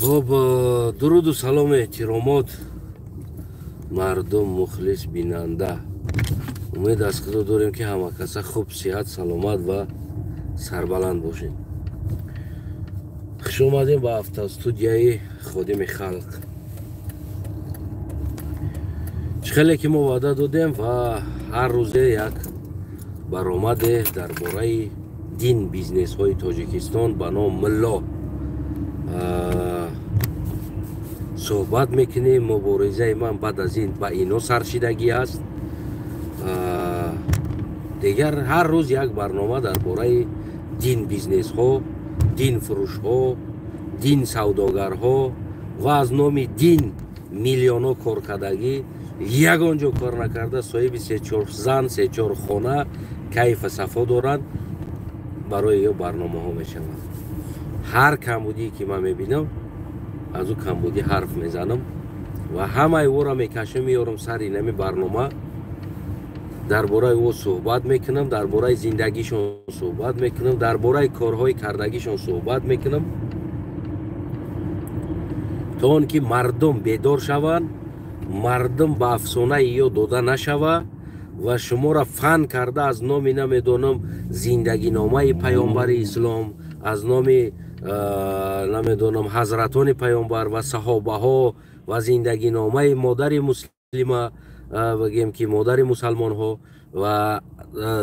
Хуб, дуруду салому эҳтиромот, мардум, мухлис, бинанда. Умед аз Худо дорем, ки ҳама каса хуб, сиҳат, саломат ва сарбаланд бошед. Хуш омадем ба автостудияи Ходими халқ. Чӣ хеле ки мо ваъда додем ва ҳар рӯзе як баромаде дар бораи дин бизнесҳои Тоҷикистон ба ном мулло суҳбат мекунем. Муборизаи ман баъд аз ин ба ино саршидагӣ аст. Дигар ҳар рӯз як барнома дар бораи дин бизнесҳо, динфурӯшҳо, дин савдогарҳо ва аз номи дин миллионҳо коркардагӣ, ягон ҷо кор накарда, соҳиби се-чор зан, се-чор хона, кайфа сафо доранд, барои ё барномаҳо мешаванд. Ҳар камбудие ки ман мебинам, аз ӯ камбудӣ ҳарф мезанам ва ҳамаи ӯро мекашам, меёрам сари инами барнома, дар бораи ӯ суҳбат мекунам, дар бораи зиндагишон суҳбат мекунам, дар бораи корҳои кардагишон суҳбат мекунам, то он ки мардум бедор шаванд, мардум ба афсонаи ё дода нашава ва шуморо фан карда аз номи, намедонам, зиндагиномаи паёмбари ислом, аз номи, намедонам, ҳазратони паёмбар ва саҳобаҳо ва зиндагиномаи модари муслима, бигем ки модари мусалмонҳо ва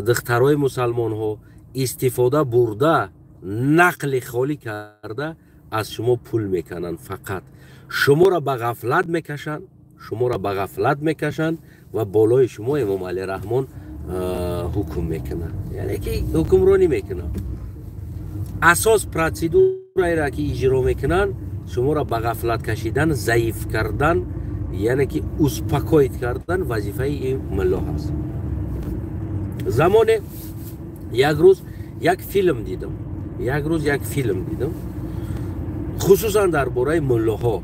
духтарои мусалмонҳо истифода бурда, нақли холӣ карда аз шумо пул мекунанд. Фақат шуморо ба ғафлат мекашанд, шуморо ба ғафлат мекашанд ва болои шумо Эмомалӣ Раҳмон ҳукм мекунад, яъне ки ҳукмронӣ мекунад. Асос процедураеро ки иҷро мекунанд, шуморо ба ғафлат кашидан, заиф кардан, яъне ки успокоить кардан вазифаи ин мулло ҳаст. Замоне як рӯз як филм дидам, як рӯз як филм дидам, хусусан дар бораи муллоҳо,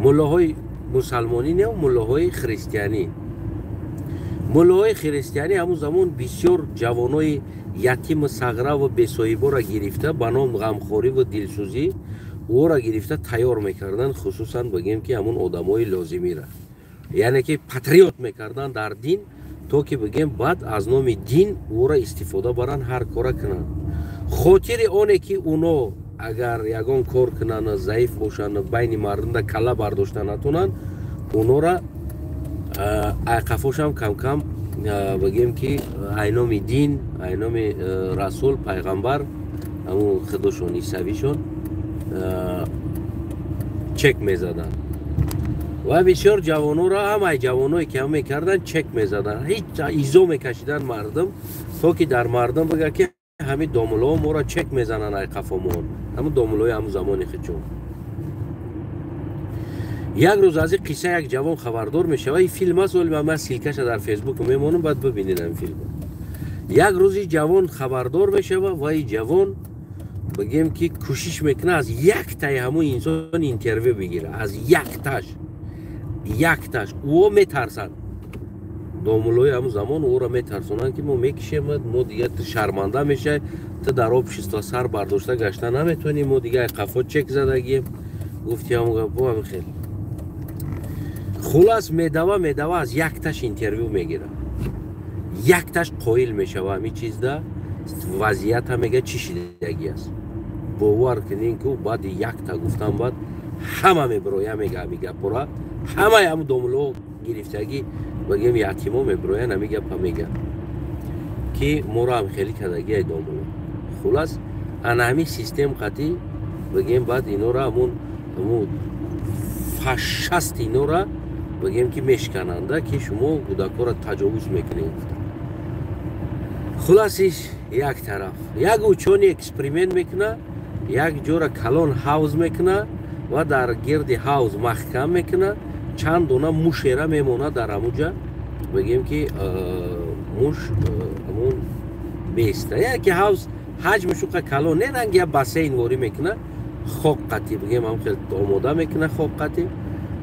муллоҳои мусалмонӣ не, муллоҳои христианӣ. Муллоҳои христианӣ ҳамун замон бисёр ҷавонои ятиму сағраву бесоҳиборо гирифта, ба ном ғамхориву дилсӯзӣ ӯро гирифта тайёр мекарданд, хусусан бигем ки ҳамун одамои лозимира, яъне ки патриот мекарданд дар дин, то ки бигем баъд аз номи дин ӯро истифода баранд, ҳар кора кунанд. Хотири оне ки уно агар ягон кор кунанд, заиф бошанд, байни мардумда калла бардошта натонанд, унора айқафошам кам-кам, бигем ки айноми дин, айноми расул, пайғамбар, ҳамун худошон, исавишон чек мезаданд ва бисёр ҷавононро, ҳамаи ҷавоное ки ҳам мекарданд, чек мезаданд, ҳеҷ изо мекашиданд мардум, то ки дар мардум бигӯяд ки ҳамин домуллоҳо моро чек мезананд айқафомон, ҳамун домуллои ҳамун замони хичон. Як рӯз аз ин қисса як ҷавон хабардор мешавад. Ин филм аст, вале ман ссылка ша дар Фейсбук мемонам, баъд бибинед ин филм. Як рӯзи ҷавон хабардор мешавад ва ин ҷавон, бигем ки, кӯшиш мекунад аз яктаи ҳамун инсон интервю бигирад, аз якташ, якташ. Ӯо метарсанд, домуллои ҳамун замон ӯро метарсонанд, ки мо мекишемад, мо дигар ту шарманда мешавӣ, ту дар общество сар бардошта гашта наметавонӣ, мо дигар қафо чек задагием, гуфти ҳамун гапо ҳамин хел. Хулас, медава, медава, аз якташ интервю мегирад, якташ қоил мешава ҳамин чизда, вазъията мега, чӣ шидагӣ аст. Бовар кунин, ку баъди якта гуфтан баъд ҳама мебироя, мега ҳами гапора, ҳамаи ҳамун домулло гирифтагӣ, бигем, ятимо мебироян, ҳами гапа мега, ки моро ҳам хеле кардагӣ ай домулло. Хулас, ана ҳамин систем қатӣ, бигем, баъд инора ҳамун фашаст инора, бигем ки, мешкананда, ки шумо кӯдакҳоро таҷовуз мекунед, гуфта. Хуласиш, як тараф як учёный эксперимент мекуна, як ҷора калон ҳавз мекуна ва дар гирди ҳавз маҳкам мекуна, чанд дона мушера мемонад дар ҳамуҷа, бигем ки муш ҳамун беста, яке ҳавз ҳаҷмаш уқа калон не, ранги як бассейн ворӣ мекуна, хок қатӣ, бигем, ҳам хел омода мекуна, хок қатӣ,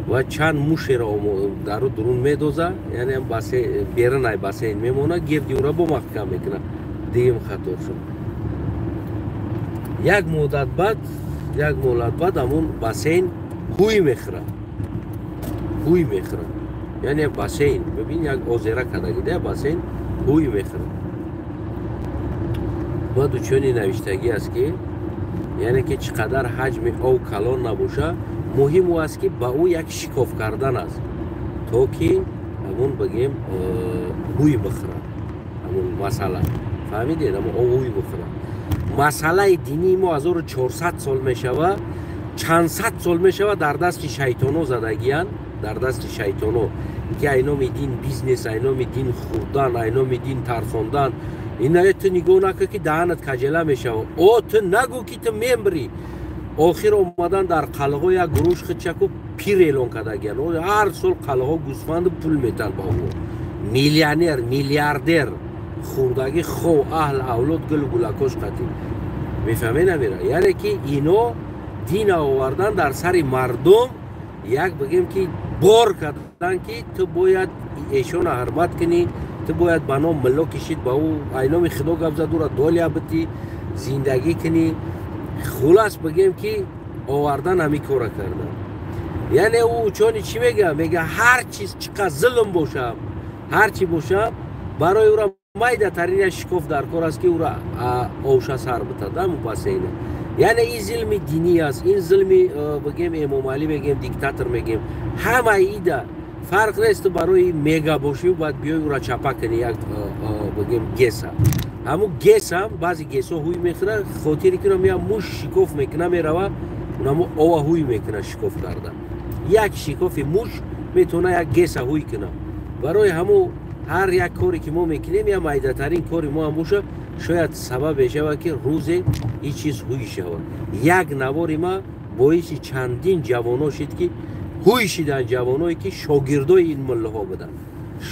ва чанд мушеро дару дурун медоза, яъне берунай бассейн мемона, гирди ӯра бо маҳкам мекуна. Дигим хатор шуд. Як муддат баъд Як муҳлат баъд ҳамун бассейн ҳуй мехӯрад, ҳуй мехӯрад. Яъне бассейн, бибин, як озера кардагида, бассейн ҳуй мехӯрад. Баъд учёный навиштагӣ аст, ки яъне ки чӣ қадар ҳаҷми ов калон набоша, муҳим ӯ аст, ки ба ӯ як шикоф кардан аст, то ки ҳамун, бигем, ҳуй бихӯрад. Ҳамун масъала, фаҳмидед, ҳамун ов ҳуй бихӯрад. Масъалаи динии мо 1400 сол мешава, чанд сад сол мешава, дар дасти шайтоно задагиянд, дар дасти шайтоно, ки айноми дин бизнес, айноми дин хӯрдан, айноми дин тарсондан. Ина ту нигоҳ накун, ки даҳанат каҷела мешава. О, ту нагӯ, ки ту мембрӣ. Охир омадан дар қалғо як гурӯш хичаку пир эълон кардагиян. Ҳар сол қалғо гӯсфанду пул метан ба ӯ, миллионер, миллиардер хӯрдагӣ, хов, аҳл, авлод, гулу гулакош қатӣ. Мефаҳме намера? Яъне ки ино дина овардан дар сари мардум, як, бигем, ки бор кардан, ки ту бояд эшона ҳурмат кунӣ, ту бояд ба ном милло кишид, ба ӯ айноми худо гап зад, ӯра долия битӣ, зиндагӣ кунӣ. Хулас, бигем, ки овардан ҳамин кора кардан. Яъне ӯ учёный чӣ мега? Мега, ҳар чиз чӣ қад зулм боша, ҳар чӣ боша, барои ӯра майдатарин як шикоф дар кор аст, ки ӯра овша сар битад аму бассейна. Яъне ин зулми динӣ аст, ин зулми, бигем, Эмомалӣ мегем, диктатор мегем, ҳамаи ида фарқ нест. Барои мега бошӣ, бояд биёй ӯра чапа кунӣ. Як, бигем, ГЭСа, ҳамун ГЭСам баъзе ГЭСҳо ҳуй мехӯрад, хотире ки мея муш шикоф мекуна, мерава, унамо ова ҳуй мекуна. Шикоф карда, як шикофи муш метавона як ГЭСа ҳуй куна. Барои ҳамун ҳар як коре ки мо мекунем, я майдатарин кори мо ҳам боша, шояд сабаб мешавад, ки рӯзе ин чиз ҳуй шавад. Як навори ма боиси чандин ҷавоно шид, ки ҳуй шидан, ҷавоное ки шогирдои ин муллаҳо буданд,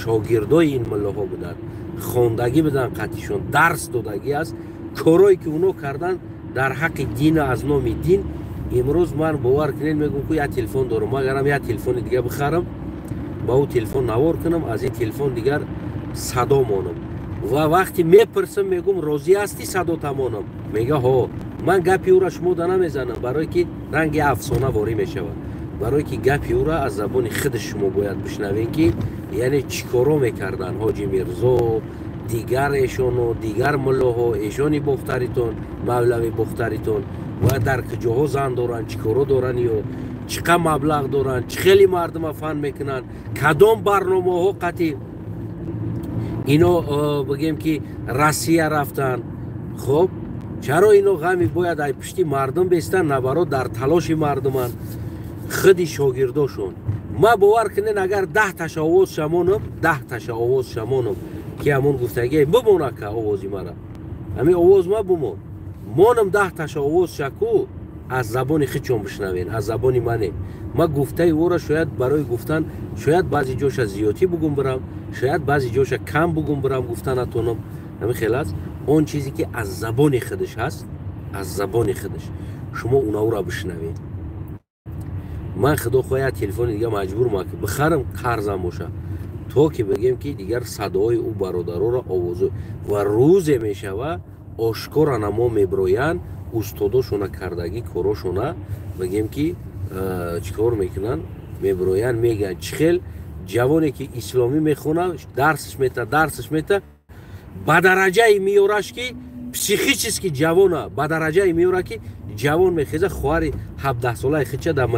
шогирдои ин муллаҳо буданд, хондагӣ буданд, қатишон дарс додагӣ аст. Корое ки оно карданд дар ҳаққи дина, аз номи дин, имрӯз ман, бовар кунед, мегӯм, ку як телефон дорам, агарам як телефони дига бихарам, ба ӯ телефон навор кунам, аз ин телефон дигар садо монам. Ва вақте мепурсам, мегӯм: «Розӣ ҳастӣ садо тамонам?» Мега: «Ҳо». Ман гапи ӯра шумо да намезанам, барое ки ранги афсона ворӣ мешавад, барое ки гапи ӯра аз забони худи шумо бояд бишнавем, ки яъне чӣ коро мекарданд Ҳоҷи Мирзо, дигар эшону дигар муллоҳо, эшони бохтаритон, мавлави бохтаритон, ва дар куҷоҳо зан доранд, чӣ коро доранд ё чӣ қад маблағ доранд, чӣ хеле мардума фан мекунанд, кадом барномаҳо қатъи ино, бигем, ки Россия рафтанд. Хуб, чаро ино ғами бояд ай пушти мардум бестанд, набаро дар талоши мардуманд, худи шогирдошон. Ма, бовар кунед, агар 10 таша овоз шамонам, 10 таша овоз шамонам, ки ҳамон гуфтагие бимонака, овози мара, ҳамин овоз ма бимон, монам, 10 таша овоз шаку аз забони хичон бишнавен, аз забони мане. Ма гуфтаи ӯро шояд барои гуфтан, шояд баъзе ҷоша зиёдтӣ бугум бирам, шояд баъзе ҷоша кам бугум бирам, гуфта натонам. Ҳамин хел аст. Он чизе ки аз забони худаш ҳаст, аз забони худаш шумо унаӯра бишнавед. Ман, худо хоҳад, телефони дига маҷбур ма бихарам, қарзам боша, то ки, бигем, ки дигар садоҳои ӯ бародароро, овозо. Ва рӯзе мешава, ошкора намо меброянд устодошона кардагӣ корошона, бигем, ки чӣ кор мекунанд, меброянд, мегӯянд, чӣ хел ҷавоне ки исломӣ мехона, дарсаш мета, дарсаш мета, ба дараҷае меёраш, ки психически ҷавона ба дараҷае меёра, ки ҷавон мехеза, хоҳари 17-солаи хича дар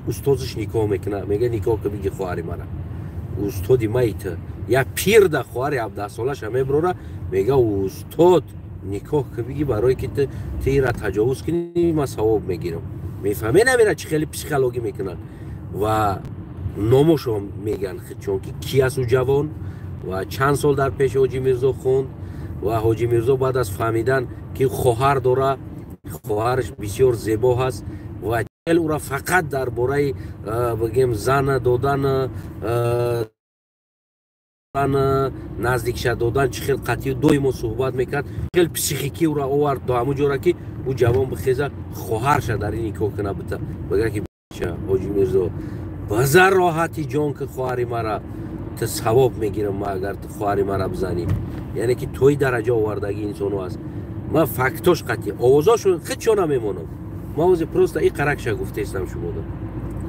устозиш никоҳ мекуна. Мега: «Никоҳ ка, биги хоҳари мара, устоди маи ту». Я пирда хоҳари 17-солаша меброра, мега: «Устод, никоҳ ка, биги, барое ки ту ира таҷовуз кунӣ, ман савоб мегирам». Мефаҳме намера, чӣ хеле психологӣ мекунанд ва номошо мегӯянд, чунки ки аст ӯ ҷавон ва чанд сол дар пеши Ҳоҷи Мирзо хонд. Ва Ҳоҷи Мирзо баъд аз фаҳмидан, ки хоҳар дора, хоҳараш бисёр зебо ҳаст, ва ӯра фақат дар бораи, бигем, зана додан, наздикша додан, чӣ хел қатъию доимо суҳбат мекард, хел психикӣ ӯра овард то ҳамун ҷора, ки ӯ ҷавон бихеза, хоҳарша дар ин никоҳ куна, бита бага, ки Ҳоҷи Мирзо, базар роҳати ҷон, ки хоҳари мара ту, савоб мегирам ма, агар ту хоҳари мара бизанӣ. Яъне ки тои дараҷа овардаги инсоно аст. Ман фактош қатъи овозошон хичо намемонам. Ман ози просто и қаракша гуфтаистам шумода,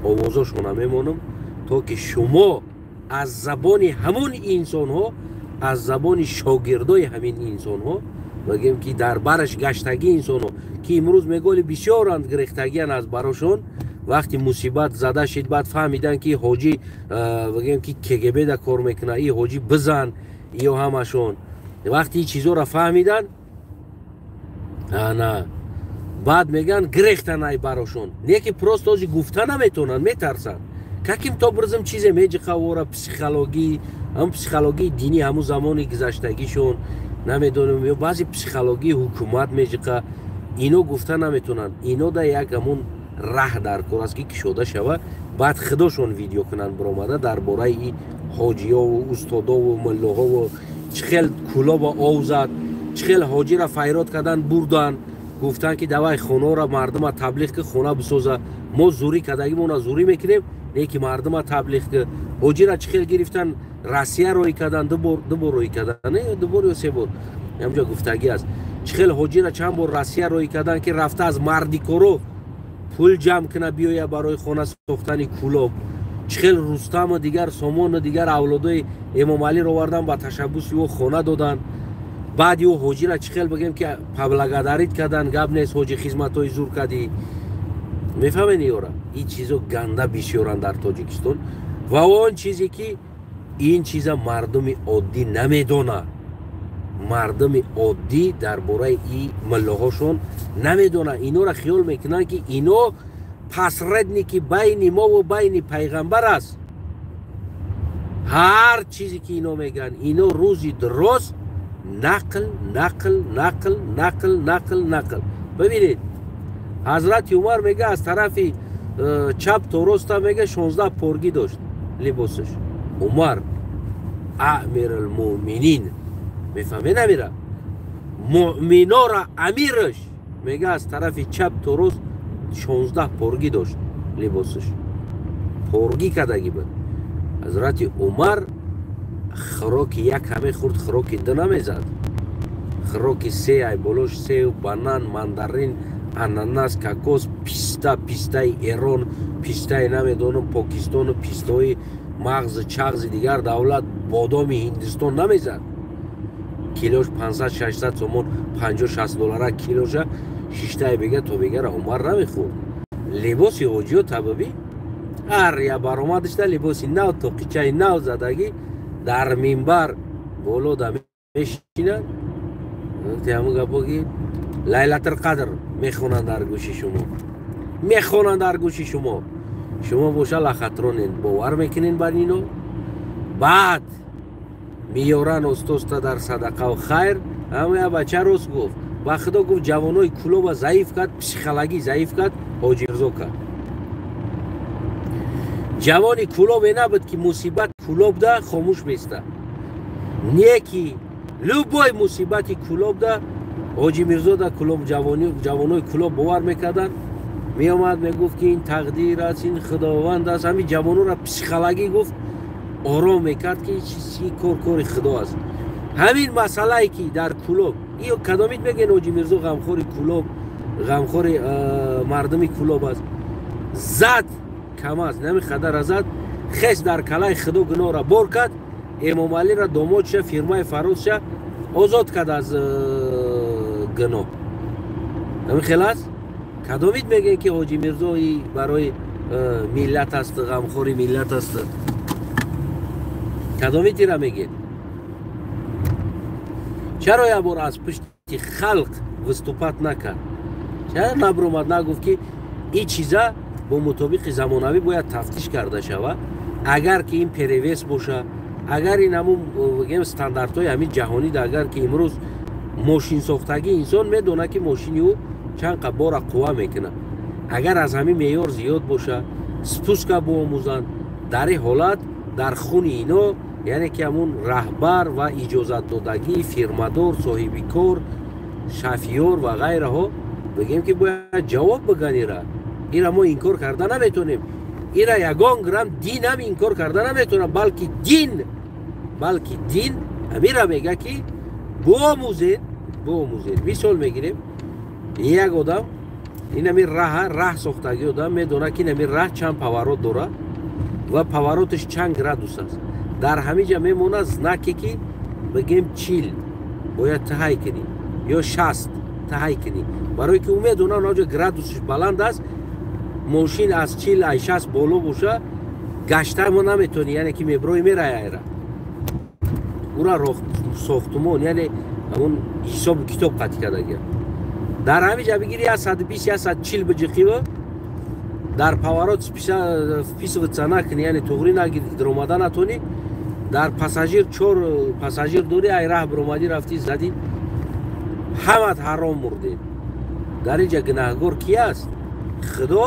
овозошона мемонам, то ки шумо аз забони ҳамон инсонҳо, аз забони шогирдои ҳамин инсонҳо, бигем ки дар бараш гаштагӣ инсонҳо, ки имрӯз меголи бисёранд, гирехтагиян аз барошон. Вақти мусибат зада шид, баъд фаҳмидан, ки ҳоҷӣ, бигем ки КГБ-да кор мекунад, и ҳоҷӣ бизан ё ҳамашон. Вақти ин чизоро фаҳмидан, ана баъд мегӯянд, гирехтан ай барошон. Не ки просто ози гуфта наметавонанд, метарсанд. Каким-то образом чизе меҷиқа вора психологӣ, ҳам психологии динӣ, ҳамун замони гузаштагишон, намедонем, ё баъзе психологии ҳукумат меҷиқа, ино гуфта наметавонанд. Ино да як ҳамун раҳ дар кор аст, ки кушода шава, баъд худошон видео кунанд, биромада дар бораи и ҳоҷиёву устодову муллоҳову чӣ хел кӯлоба ов зад, чӣ хел ҳоҷира файрод кардан, бурдан, гуфтанд, ки давай хонаро мардума таблиғ ки, хона бисоза, мо зурӣ кардагимона зурӣ мекунем, не ки мардума таблиғ ки. Ҳоҷира чӣ хел гирифтан, Россия роҳӣ кардан, ду бор роҳӣ кардан, ду бор ё се бор, ҳамҷо гуфтагӣ аст. Чӣ хел ҳоҷира чанд бор Россия роҳӣ кардан, ки рафта аз мардикоро пул ҷамъ куна, биёя барои хона сохтани Кӯлоб. Чӣ хел Рустаму дигар, Сомону дигар авлодои Эмомалиро овардан, ба ташаббуси ӯ хона доданд. Баъди ӯ ҳоҷира чӣ хел, бигем ки, поблагодарить кардан, гап нест, ҳоҷи, хизматҳои зур кардӣ. Мефаҳмед ёра, ин чизо ганда бисёранд дар Тоҷикистон. Ва он чизе ки ин чиза мардуми оддӣ намедонад, мардуми оддӣ дар бораи и муллоҳошон намедонад. Инора хиёл мекунанд, ки ино посредники байни мову байни пайғамбар аст. Ҳар чизе ки ино мегӯянд, ино рӯзи дурост нақл, нақл, нақл, нақл, нақл, нақл. Бибинед, Ҳазрати Умар мега, аз тарафи чап то роста, мега, 16 поргӣ дошт либосаш. Умар, амирулмуъминин, мефаҳмед, амира муъминора амираш, мега, аз тарафи чап то рост 16 поргӣ дошт либосаш, поргӣ кардагӣ буд. Ҳазрати Умар хӯроки як ҳаме хӯрд, хӯроки ду намезад, хӯроки се, ай болош сев, банан, мандарин, ананас, кокос, писта, пистаи Эрон, пистаи, намедонам, Покистону пистаҳои мағзи чағзи дигар давлат, бодоми Ҳиндистон намезад. Килош 500-600 сомон, 50-60 доллара килоша. Шиштаи бега то бегара Умар намехӯрд. Либоси ҳоҷиё табабӣ, ҳар я баромадашта либоси нав, тоқичаи нав задагӣ, дар минбар боло да мешинад, ҳамун гапо ки Лайлатул Қадр мехонанд дар гӯши шумо, мехонанд дар гӯши шумо. Шумо боша лохотронен, бовар мекунен бар ино. Баъд меёран остоста дар садақаву хайр. Ҳама я бача рост гуфт, ба Худо гуфт, ҷавонои Кӯлоба заиф кард, психологӣ заиф кард, Ҳоҷи Мирзо кард. Ҷавони Кӯлобе набуд, ки мусибат Кӯлобда хомӯш беста, не ки любой мусибати Кӯлобда Ҳоҷи Мирзода Кӯлоб, ҷавонои Кӯлоб бовар мекарданд. Меомад, мегуфт, ки ин тақдир аст, ин Худованд аст. Ҳамин ҷавонора психологӣ гуфт, ором мекард, ки чи кор, кори Худо аст. Ҳамин масъалае ки дар Кӯлоб иё кадомид мегӯен, Ҳоҷи Мирзо ғамхори Кӯлоб, ғамхори мардуми Кӯлоб аст. Зад кам аст, нами қадара зад, хес дар калаи Худо гуноҳра бор кард, Эмомалиро, домодша, фирмаи Фарозша озод кард аз гуноҳ. Ҳамин хел аст. Кадомид мегӯен, ки Ҳоҷи Мирзои барои миллат аст, ғамхори миллат аст? Кадомид ира мегӯед? Чаро як бор аз пушти халқ выступать накард? Чаро набуромад, нагуфт, ки ин чиза бо мутобиқи замонавӣ бояд тафтиш карда шавад? Агар ки ин перевес боша, агар ин ҳамун, бигем, стандартҳои ҳамин ҷаҳонида, агар ки имрӯз мошинсохтагӣ инсон медонад, ки мошини ӯ чанд қа бора қувва мекунад, агар аз ҳамин меъёр зиёд боша, спуска биомӯзанд. Дар ин ҳолат дар хуни ино, яъне ки ҳамун раҳбар ва иҷозатдодагӣ, фирмадор, соҳиби кор, шофёр ва ғайраҳо, бигем ки бояд ҷавоб биган. Ира мо инкор карда наметонем, ира ягон грамм динам инкор карда наметонам, балки дин ҳамира мега, ки биомӯзед, биомӯзед. Мисол мегирем, як одам Инами раҳа раҳ сохтагӣ одам медона, ки инами раҳ чанд поворот дора ва повороташ чанд градус аст. Дар ҳамин ҷа мемонад знаке, ки бигем 40 бояд таҳай кунӣ ё 60 таҳай кунӣ, барое ки ӯ медона, онаҷо градусш баланд аст. Мошин аз 40 ай 60 боло боша, гашта мо наметонӣ, яъне ки меброи мерай айра. Ура сохтумон, яъне ҳамон ҳисобу китоб қатъ кардагия. Дар ҳамин ҷа бигири 120, 140 биҷиқива, дар поворот вписываться накунӣ, яъне туғрӣ нагири, даромада натонӣ. Дар пассажир, чор пассажир дорӣ, ай раҳ биромадӣ, рафтӣ, задӣ, ҳамат ҳаром мурдед. Дар ин ҷа гунаҳгор ки аст? Худо?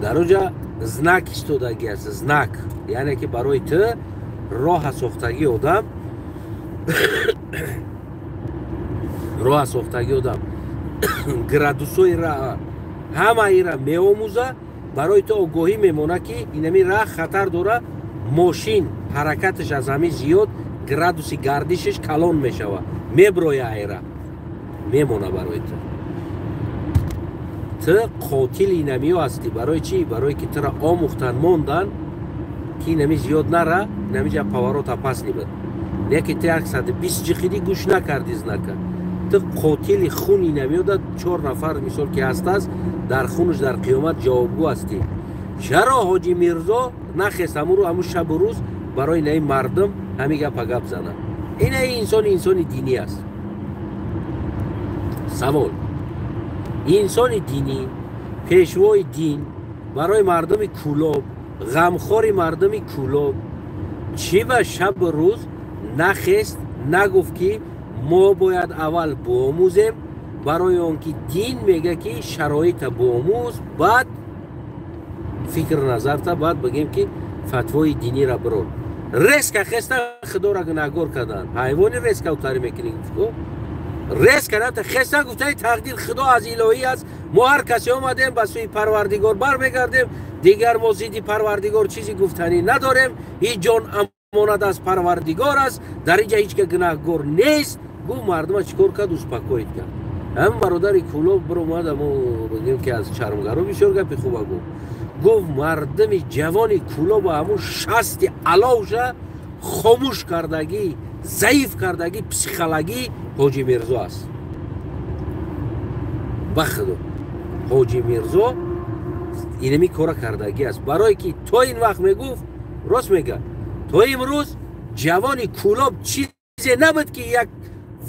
Дар оҷа знак истодагӣ аст, знак, яъне ки барои ту роҳа сохтагӣ одам, роҳа сохтагӣ одам, градусои раҳа ҳама ира меомӯза. Барои ту огоҳӣ мемона, ки инами раҳ хатар дора, мошин ҳаракаташ аз ҳамин зиёд, градуси гардишаш калон мешава, меброя айра, мемона барои ту. Ту қотили инамиё ҳастӣ. Барои чӣ? Барое ки тура омӯхтан, мондан, ки инами зиёд нара, инамиҷа поворот опасный буд, не ки ту 120 ҷиқидӣ, гӯш накардӣ знака. Ту қотили хуни инамиёда, чор нафар мисол ки ҳастааст, дар хунаш дар қиёмат ҷавобгӯ ҳастӣ. Чаро Ҳоҷи Мирзо нахест ҳамуру ҳамун шабу рӯз барои наи мардум ҳамин гапа гап зана? Инаи инсони, инсони динӣ аст. Савол: инсони динӣ, пешвои дин, барои мардуми Кӯлоб, ғамхори мардуми Кӯлоб, чӣ ба шабу рӯз нахест, нагуфт, ки мо бояд аввал боомӯзем, барои он ки дин мега, ки шароита боомӯз, баъд фикр назарта, баъд бигем, ки фатвои динира бирор? Резко хеста, худоро гунаҳгор карданд. Ҳайвони резко утарӣ мекунӣ, резко рафта хеста, гуфтаи тақдир худо аз илоҳӣ аст, мо ҳар касе омадем, ба сӯи Парвардигор бармегардем, дигар мо зидди Парвардигор чизи гуфтанӣ надорем, ҳеҷ ҷон амонат аз Парвардигор аст, дар инҷа ҳеҷ ка гунаҳгор нест. Гуфт, мардума чӣ кор кард? Успокоить кард. Ҳамин бародари Кӯлоб биромад, амо бигем, ки аз чармгаро бисёр гапи хуба гуфт. Гуфт, мардуми ҷавони Кӯлоба ҳамун шасти аловша хомӯш кардагӣ, заиф кардагӣ психологӣ Ҳоҷи Мирзо аст. Ба худо, Ҳоҷи Мирзо инами кора кардагӣ аст, барое ки то ин вақт мегуфт, рост мега, то имрӯз ҷавони Кӯлоб чизе набуд, ки як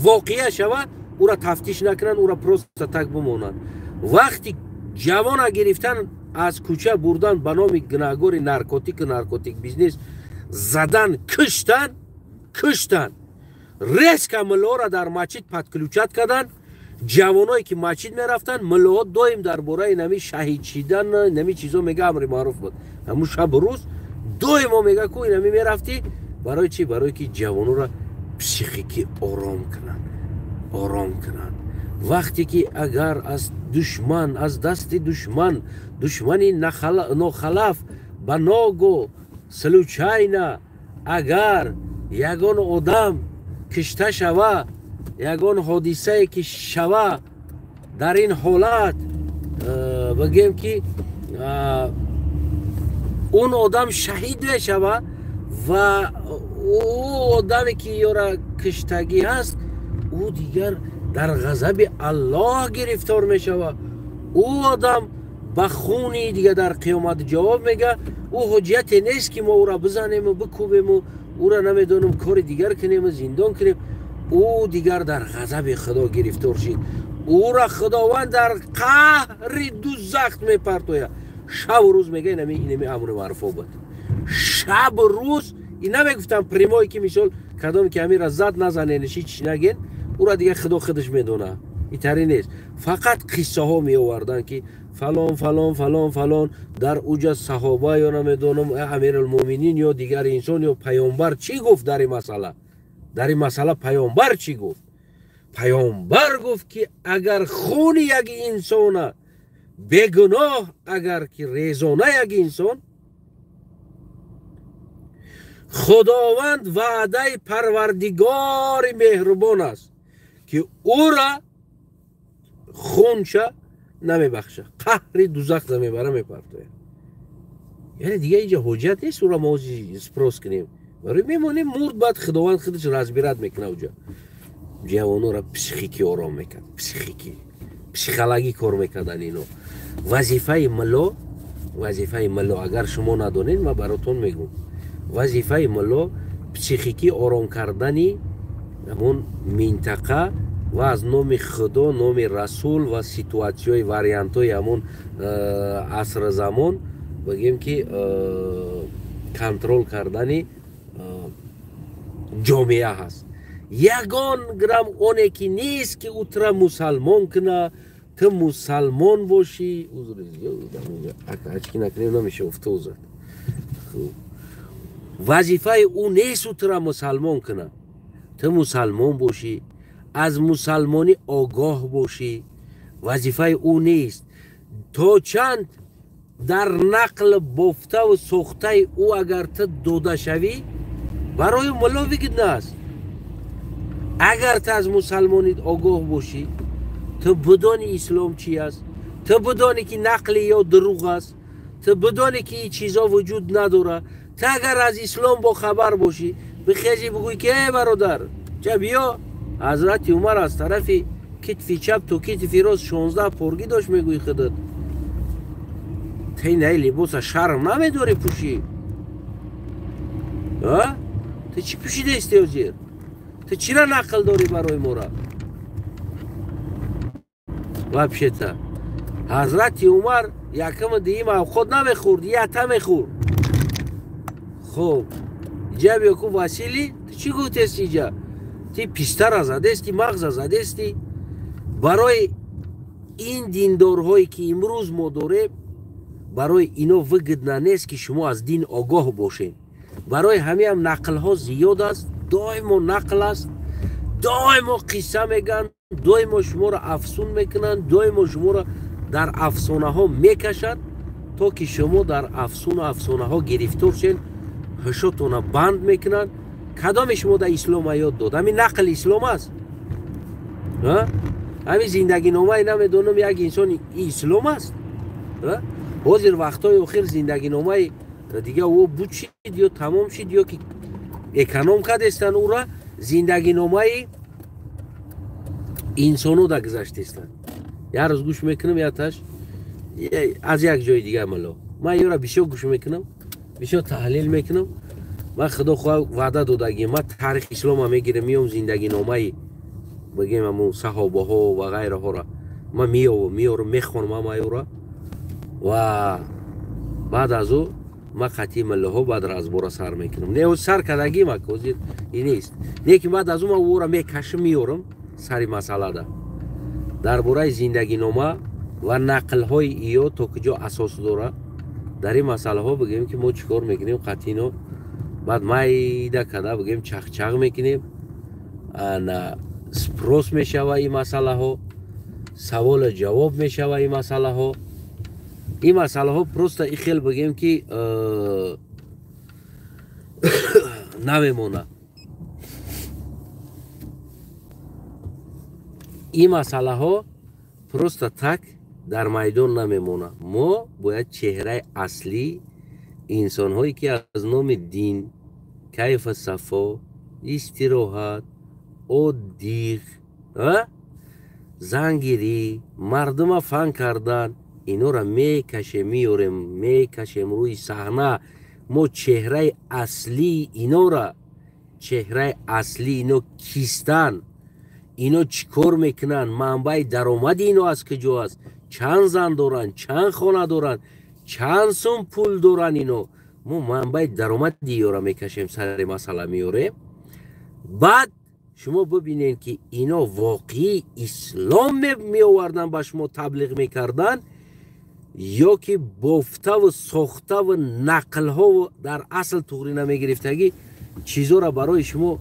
воқеа шава, ӯра тафтиш накунанд, ӯра просто так бимонанд. Вақти ҷавона гирифтан, аз кӯча бурдан, ба номи гунаҳгори наркотику наркотик бизнес задан, куштан, куштан, резко муллоро дар масҷид подключать кардан. Ҷавоное ки масҷид мерафтанд, муллоҳо доим дар бораи нами шаҳид шидан, нами чизо мега, амри маъруф буд. Ҳамун шабу рӯз доимо мега ку инами мерафтӣ. Барои чӣ? Барое ки ҷавонора психикӣ ором кунанд, ором кунанд. Вақте ки агар аз душман, аз дасти душман, душмани нохалаф, ба ногоҳ, случайно агар ягон одам кишта шава, ягон ҳодисае ки шава, дар ин ҳолат бигем, ки он одам шаҳид мешава ва ӯ одаме ки ёра киштагӣ ҳаст, ӯ дигар дар ғазаби Аллоҳ гирифтор мешава, ӯ одам ба хуни дига дар қиёмат ҷавоб мега. Ӯ ҳуҷҷате нест, ки мо ӯра бизанему бикӯбему ӯра намедонам кори дигар кунему зиндон кунем. Ӯ дигар дар ғазаби Худо гирифтор шид, ӯра Худованд дар қаҳри дузахт мепартояд. Шабу рӯз мега, инами амри маъруфо буд. Шабу рӯз и намегуфтам прямой, ки мисол кадоме ки ҳамира зад, назанениш, ҳеч наген, ӯра дигар Худо худаш медона, итаре нест. Фақат қиссаҳо меоварданд, ки фалон, фалон, фалон, фалон дар уҷа саҳоба ё намедонам амирулмӯминин ё дигар инсон ё паёмбар чӣ гуфт дар ин масъала. Дар ин масъала паёмбар чӣ гуфт? Паёмбар гуфт, ки агар хуни як инсона бегуноҳ агар ки резона як инсон, Худованд ваъдаи Парвардигори меҳрубон аст, ки ӯра Хунша намебахша, қаҳри дузах замебара мепартояд. Яъне дига инҷа ҳоҷат нест ура мо спрос кунем. Барои мемонем мурд, баъд Худованд худаш разбирать мекунад уҷа. Ҷавонора психикӣ ором мекард, психикӣ, психологӣ кор мекардан ино. Вазифаи мулло, вазифаи мулло, агар шумо надонед, ман баротон мегӯм. Вазифаи мулло психикӣ ором кардани ҳамон минтақа ва аз номи Худо, номи Расул ва ситуатсияи вариантҳои ҳамон асри замон бигем ки контрол кардани ҷомеа ҳаст. Ягон грамм оне ки нест ки ӯ тура мусалмон куна, ту мусалмон бошӣ. Ачки накунем намеша уфтозад. Вазифаи ӯ нест ӯ тура мусалмон куна, ту мусалмон бошӣ, аз мусалмонӣ огоҳ бошӣ. Вазифаи ӯ нест. То чанд дар нақл бофтаву сохтаи ӯ агар ту дода шавӣ, барои мулло выгодно аст. Агар ту аз мусалмонӣ огоҳ бошӣ, ту бидонӣ ислом чи аст, ту бидонӣ ки нақли ё дурӯғ аст, ту бидонӣ ки ин чизо вуҷуд надорад. Ту агар аз ислом бохабар бошӣ, бихезӣ бигӯӣ ки э бародар, ча биё, Ҳазрати Умар аз тарафи китфи чап то китфи рост 16 поргӣ дошт, мегӯӣ худат. Ту инаи либоса шарм намедорӣ пӯшӣ? А? Ту чӣ пӯшидаисти ҳозир? Ту чира нақл дорӣ барои мора? Вообще-то Ҳазрати Умар якама дуюм авқот намехӯрд, ята мехӯрд. Хоб, иҷа биё ку Василий, ту чӣ гуфтести иҷа? Ти пистара задести, мағза задести. Барои ин диндорҳое ки имрӯз мо дорем, барои ино выгодно нест ки шумо аз дин огоҳ бошед. Барои ҳамиам нақлҳо зиёд аст, доимо нақл аст, доимо қисса мегӯянд, доимо шуморо афсун мекунанд, доимо шуморо дар афсонаҳо мекашанд, то ки шумо дар афсуну афсонаҳо гирифтор шед, ҳушотона банд мекунанд. Кадоме шумо дар ислома ёд дод? Ҳамин нақл ислом аст? Ҳамин зиндагиномаи намедонам як инсон ислом аст? Ҳозир вақтҳои охир зиндагиномаи дига ӯ буд шид ё тамом шид ё ки эконом кардестанд ӯра, зиндагиномаи инсоно да гузаштестанд. Як рӯз гӯш мекунам яташ аз як ҷои дига мало. Ман ёра бисёр гӯш мекунам, бисёр таҳлил мекунам. Ман Худо хоҳ ваъда додагӣ, ман таърихи ислома мегирам, меом зиндагиномаи бигем ҳамун саҳобаҳо ва ғайраҳоро ман меёвам, меёрам, мехонам ҳамаёра ва баъд аз ӯ ман қатъи миллаҳо баъд разбора сар мекунам. Не, сар кардагим ак ҳозир ин нест. Не ки баъд аз ӯ ман ӯро мекашам, меёрам сари масъалада. Дар бораи зиндагинома ва нақлҳои иё то куҷо асос дорад, дар ин масъалаҳо бигӯем ки мо чӣ кор мекунем қатъино, баъд майда када бигӯем чақчақ мекунем, ана спрос мешава ин масъалаҳо, саволу ҷавоб мешава ин масъалаҳо. Ин масъалаҳо просто и хел бигӯем ки намемонад. Ин масъалаҳо просто так дар майдон намемонад. Мо бояд чеҳраи аслӣ инсонҳое ки аз номи дин, кайфа сафо, истироҳат, оддиқ, зангирӣ, мардума фан кардан, инора мекашем, меёрем, мекашем рӯи саҳна. Мо чеҳраи аслии инора, чеҳраи аслии ино кистан, ино чӣ кор мекунанд, манбаи даромади ино аз куҷо аст, чанд зан доранд, чанд хона доранд, чанд сум пул доранд ино. Мо манбаи даромади иёра мекашем, сари масъала меёрем. Баъд шумо бибинед ки ино воқеӣ ислом меоварданд, ба шумо таблиғ мекарданд, ё ки бофтаву сохтаву нақлҳову дар асл туғрӣ намегирифтагӣ чизоро барои шумо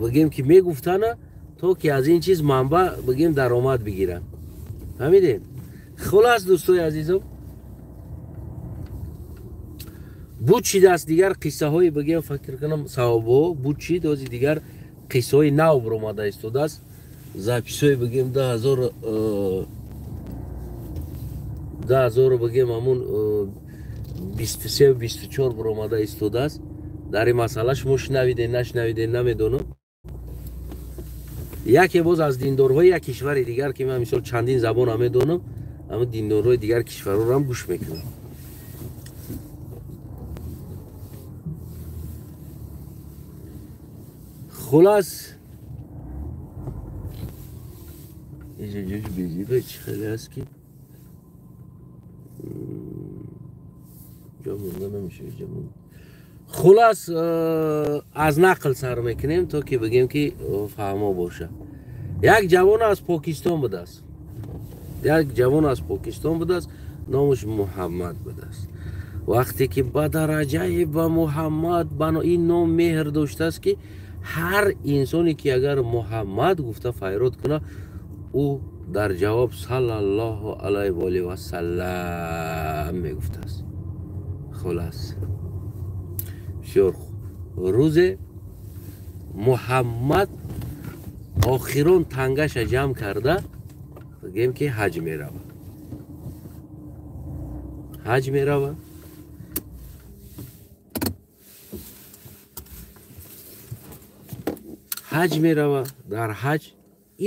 бигем ки мегуфтана, то ки аз ин чиз манбаъ бигем даромад бигиранд. Фаҳмидед? Хулас дӯстои азизом, буд шидааст дигар қиссаҳои бигем фикр кунам саҳобаҳо буд шид, ҳозир дигар қиссаҳои нав баромада истодааст. Записҳои бигем 2000 бигем ҳамун 23 24 баромада истодааст. Дар ин масъала шумо шунавидед, нашунавидед, намедонам. Яке боз аз диндорҳои як кишвари дигар, ки ман мисол чандин забонам медонам, ҳамун диндорҳои дигар кишварҳоро ҳам гӯш мекунам. Хулас иҷоҷош безиба чӣ хеле аст, ки ҷо монда намеша, ҷо монда. Хулас аз нақл сар мекунем, то ки бигем, ки фаҳмо боша. Як ҷавон аз Покистон будааст, як ҷавон аз Покистон будааст, номаш Муҳаммад будааст. Вақте ки ба дараҷаи ба Муҳаммад ин ном меҳр доштааст, ки ҳар инсоне ки агар Муҳаммад гуфта файрод кунад, ӯ дар ҷавоб саллаллоҳу алайҳи ва олиҳи васаллам мегуфтааст. Хулас бисёр хуб. Рӯзе Муҳаммад охирон тангаша ҷамъ карда, бигем ки ҳаҷ меравад, ҳаҷ меравад. Ҳаҷ мерава. Дар ҳаҷ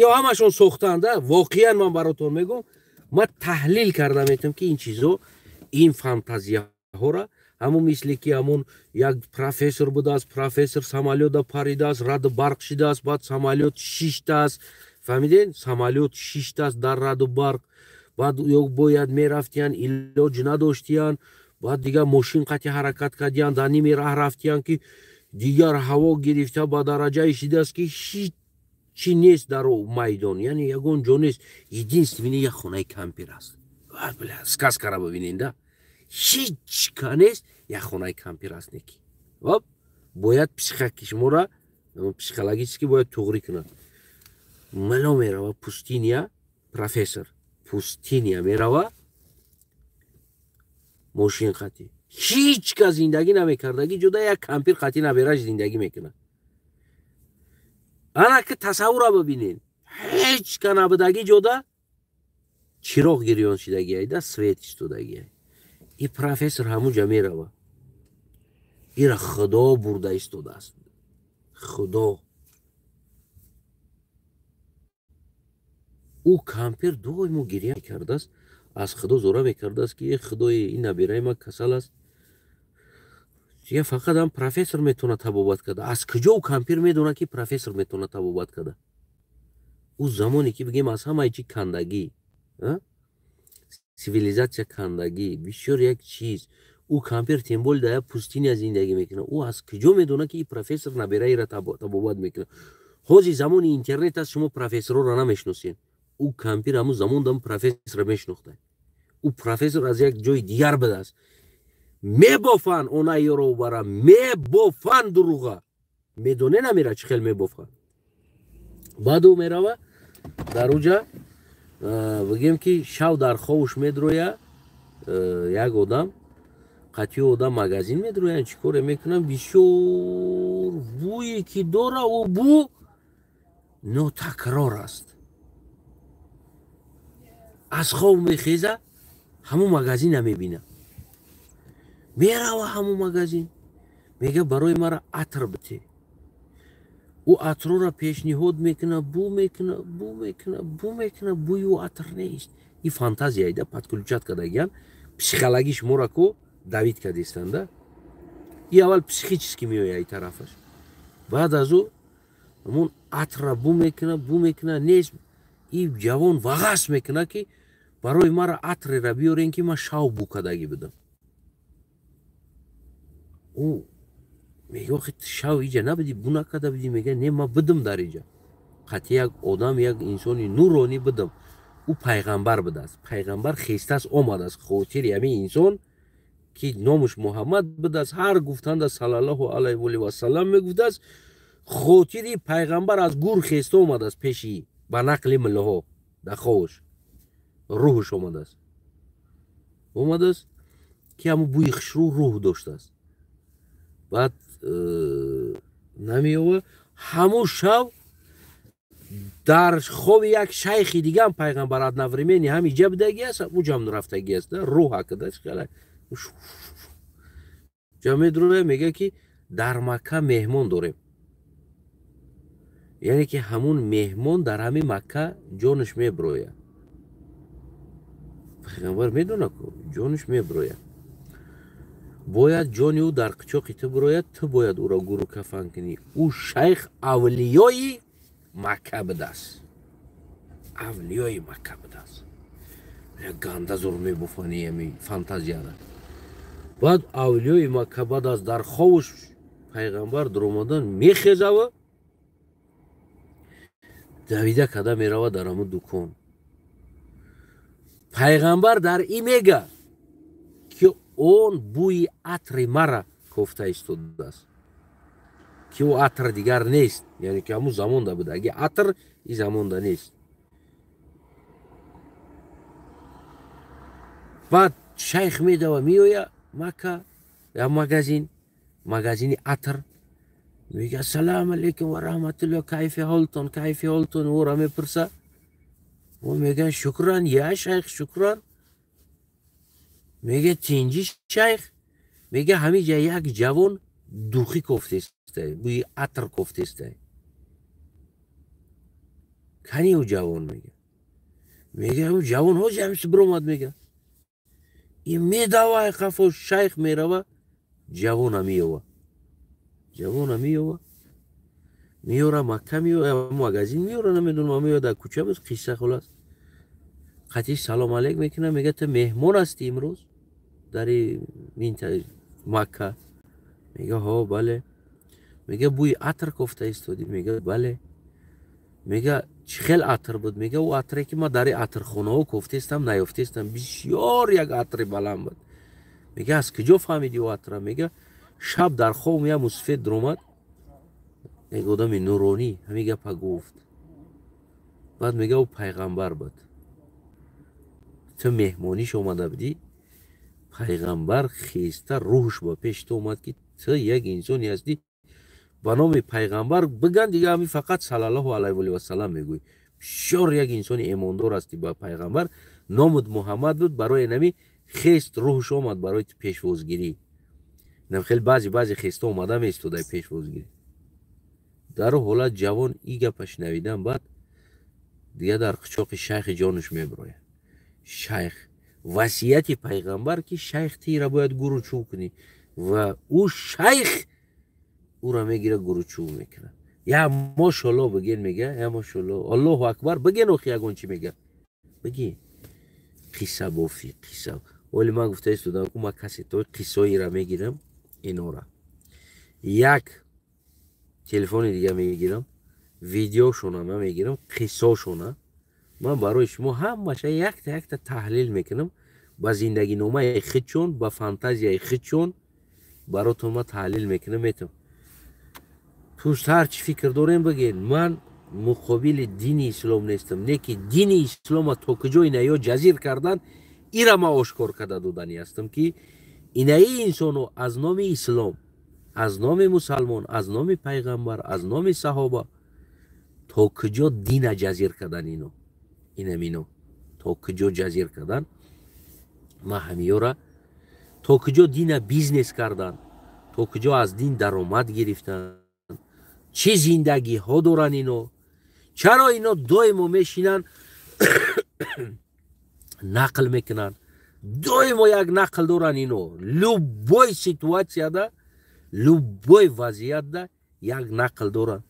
ё ҳамашон сохтанда. Воқеан ман баротон мегӯм, ман таҳлил карда метавонам, ки ин чизо, ин фантазияҳоро, ҳамун мисли ки ҳамун як профессор будааст, профессор самолёта паридааст, раду барқ шидааст, баъд самолёт шиштааст, фаҳмидед, самолёт шиштааст дар раду барқ, баъд ё бояд мерафтиян, илоҷ надоштиян, баъд дигар мошин қати ҳаракат кардиян, дар ними раҳ рафтиян, ки дигар ҳаво гирифта ба дараҷае шидааст, ки ҳичи нест дар майдон, яъне ягон ҷо нест, единственный як хонаи кампир аст. Сказкара бибинед, да, ҳеҷ ка нест, як хонаи кампир аст. Неки оп бояд психики шуморо психологически бояд туғрӣ кунад. Мало мерава пустыня, профессор пустыня мерава, мошин қатӣ, ҳеҷ кас зиндагӣ намекардаги ҷуда, як кампир қатӣ набераш зиндагӣ мекунад. Ана ки тасаввура бибинед, ҳеҷ ка набудаги ҷода чироғ гирён шидагиай да, свет истодагиай. И профессор ҳамунҷа мерава, ира Худо бурда истодааст, Худо. Ӯ кампир доимо гиря мекардааст, аз Худо зора мекардааст, ки е Худои, ин набираи ман касал аст, я фақат ҳам профессор метавонад табобат карда. Аз куҷо ӯ кампир медонад, ки профессор метавонад табобат карда? Ӯ замоне ки бигем аз ҳамаи чи кандагӣ, цивилизатсия кандагӣ, бисёр як чиз. Ӯ кампир тем более дар як пустыня зиндагӣ мекунад, ӯ аз куҷо медонад, ки ин профессор набираиро табобат мекунад? Ҳозир замони интернет аст, шумо профессорҳоро намешиносед. Ӯ кампир ҳамун замон дам профессорро мешинохта. Ӯ профессор аз як ҷои дигар будааст. Мебофанд она ёро бара, мебофанд дуруға, медоне намера чӣ хел мебофанд. Баъд ӯ мерава дар уҷа, бигем ки шав дар ховуш медроя як одам, қатъи одам магазин медроянд, чӣ коре мекунанд, бисёр бӯе ки дора, ӯ бӯ нотакрор аст. Аз хов мехеза, ҳамун магазина мебина, мерава ҳамун магазин, мега: «Барои мара атр бите». Ӯ атрора пешниҳод мекуна, бӯ мекуна, бӯ мекуна, бӯ мекуна, бӯи ӯ атр нест. И фантазияида подключать кардагиян, психологи шуморо ку давить кардистанда. И аввал психически меояд и тарафаш, баъд аз ӯ ҳамун атра бӯ мекуна, бӯ мекуна, нест. И ҷавон вағас мекуна, ки барои мара атрера биёрен, ки ман шав бӯ кардагӣ будам. Ӯ мега: «Охи, шав иҷа набудӣ, бӯ накарда будӣ». Мега: «Не, ман будам дар иҷа, қатъи як одам, як инсони нуронӣ будам, ӯ пайғамбар будааст, пайғамбар хестааст, омадааст, хотири ҳамин инсон, ки номаш Муҳаммад будааст, ҳар гуфтанда саллаллоҳу алайҳи ваолиҳи васаллам мегуфтааст, хотири пайғамбар аз гур хеста омадааст пеши, ба нақли миллаҳо, дар ховуш рӯҳш омадааст, омадааст, ки ҳамун бӯи хушрӯ рӯҳ доштааст». Баъд намеёва. Ҳамун шав Дар хоби як шайхи дигаам пайғамбар одновременно ҳам иҷа будаги аст, уҷам рафтаги аст, рӯҳ акда ҷа медуроя, мега ки дар Макка меҳмон дорем. Яъне ки ҳамун меҳмон дар ҳамин Макка ҷонаш меброяд. Пайғамбар медона ку ҷонаш меброяд. Бояд ҷони ӯ дар қичоқи ту бирояд, ту бояд ӯро гуру кафан кунӣ. Ӯ шайх авлиёи Макка будааст. Авлиёи Макка будааст. Як ганда зур мебуфани ами фантазияра. Баъд авлиёи Макка баъд аз дар ховуш пайғамбар дуромадан мехезава, давида када мерава дар ҳамун дукон. Пайғамбар дар и мега ки он бӯи атри мара кофта истодааст, ки ӯ атр дигар нест, яъне ки ҳамун замонда буда, аги атр и замонда нест. Баъд шайх медава, меоя Макка, я магазин, магазини атр, мега ассалому алайкум ва раҳматуллоҳ, кайфи ҳолтон, кайфи ҳолтон, ӯра мепурса. Ӯ мега шукран, я шайх, шукран. Мега тинҷи шайх, мега ҳамиҷа як ҷавон духӣ кофтеста, бӯи атр кофтеста. Кани ӯ ҷавон мега? Мега ӯ ҷавон ҳоҷи ҳамис биромад мега. И медавай қафо, шайх мерава, ҷавона меёва. Ҷавона меёва. Меёра Макка меёра, магазин меёра, намедонам, меёра дар кӯча буд, қисса хулас. Қатиш салом алейк мекунам, мега ту меҳмон ҳастӣ имрӯз дар Макка. Мега ҳо, бале. Мега бӯи атр кофта истодӣ? Мега бале. Мега чӣ хел атр буд? Мега ӯ атре ки ман дар атрхонаҳо кофтестам, наёфтестам, бисёр як атри баланд буд. Мега аз куҷо фаҳмидӣ ӯ атра? Мега шаб дар хоб як мусфед дуромад, як одами нуронӣ ҳамин гапа гуфт. Баъд мега ӯ пайғамбар буд. Ту меҳмониш омада будӣ, пайғамбар хеста рӯҳш ба пеши ту омад ки ту як инсоне ҳастӣ ба номи пайғамбар биган, дига ҳамин фақат саллаллоҳу алайҳи васалам мегӯӣ. Бисёр як инсони эмондор ҳастӣ ба пайғамбар, номут Муҳаммад буд, барои нами хест рӯҳш омад барои ту пешвозгирӣ. Нам хеле баъзе хеста омада меистодай пешвозгирӣ. Дар ҳолат ҷавон и гапа шунавидан баъд дига дар қичоқи шайхи ҷонаш мебирояд. Шайх васияти пайғамбар ки шайх тира бояд гуру чӯб кунӣ ва ӯ шайх ӯра мегира гуру чӯб мекунад. Я мошалло бигин мега, я мошалло, Аллоҳу акбар бигин, охи ягон чӣ мега. Бигин. Қисса бофӣ, қисса. Оли ман гуфта истодам ку ман касе то қиссоира мегирам инора. Як телефони дига мегирам, видеошона ман мегирам, қиссошона. Ман барои шумо ҳамаша якта якта таҳлил мекунам ба зиндагиномаи худчон, ба фантазияи худчон баротон ман таҳлил мекунам, метам. Пӯст ҳар чӣ фикр дорем бигин, ман муқобили дини ислом нестам, не ки дини ислома то куҷо инаё ҷазир кардан, ира ман ошкор карда додани ҳастам ки инаи инсоно аз номи ислом, аз номи мусалмон, аз номи пайғамбар, аз номи саҳоба то куҷо дина ҷазир кардан ино. Инамино то куҷо ҷазир кардан, ман ҳамиёра то куҷо дина бизнес кардан, то куҷо аз дин даромад гирифтан, чӣ зиндагиҳо доран ино, чаро ино доимо мешинанд нақл мекунанд, доимо як нақл доран ино, любой ситуатсияда, любой вазъиятда як нақл доранд.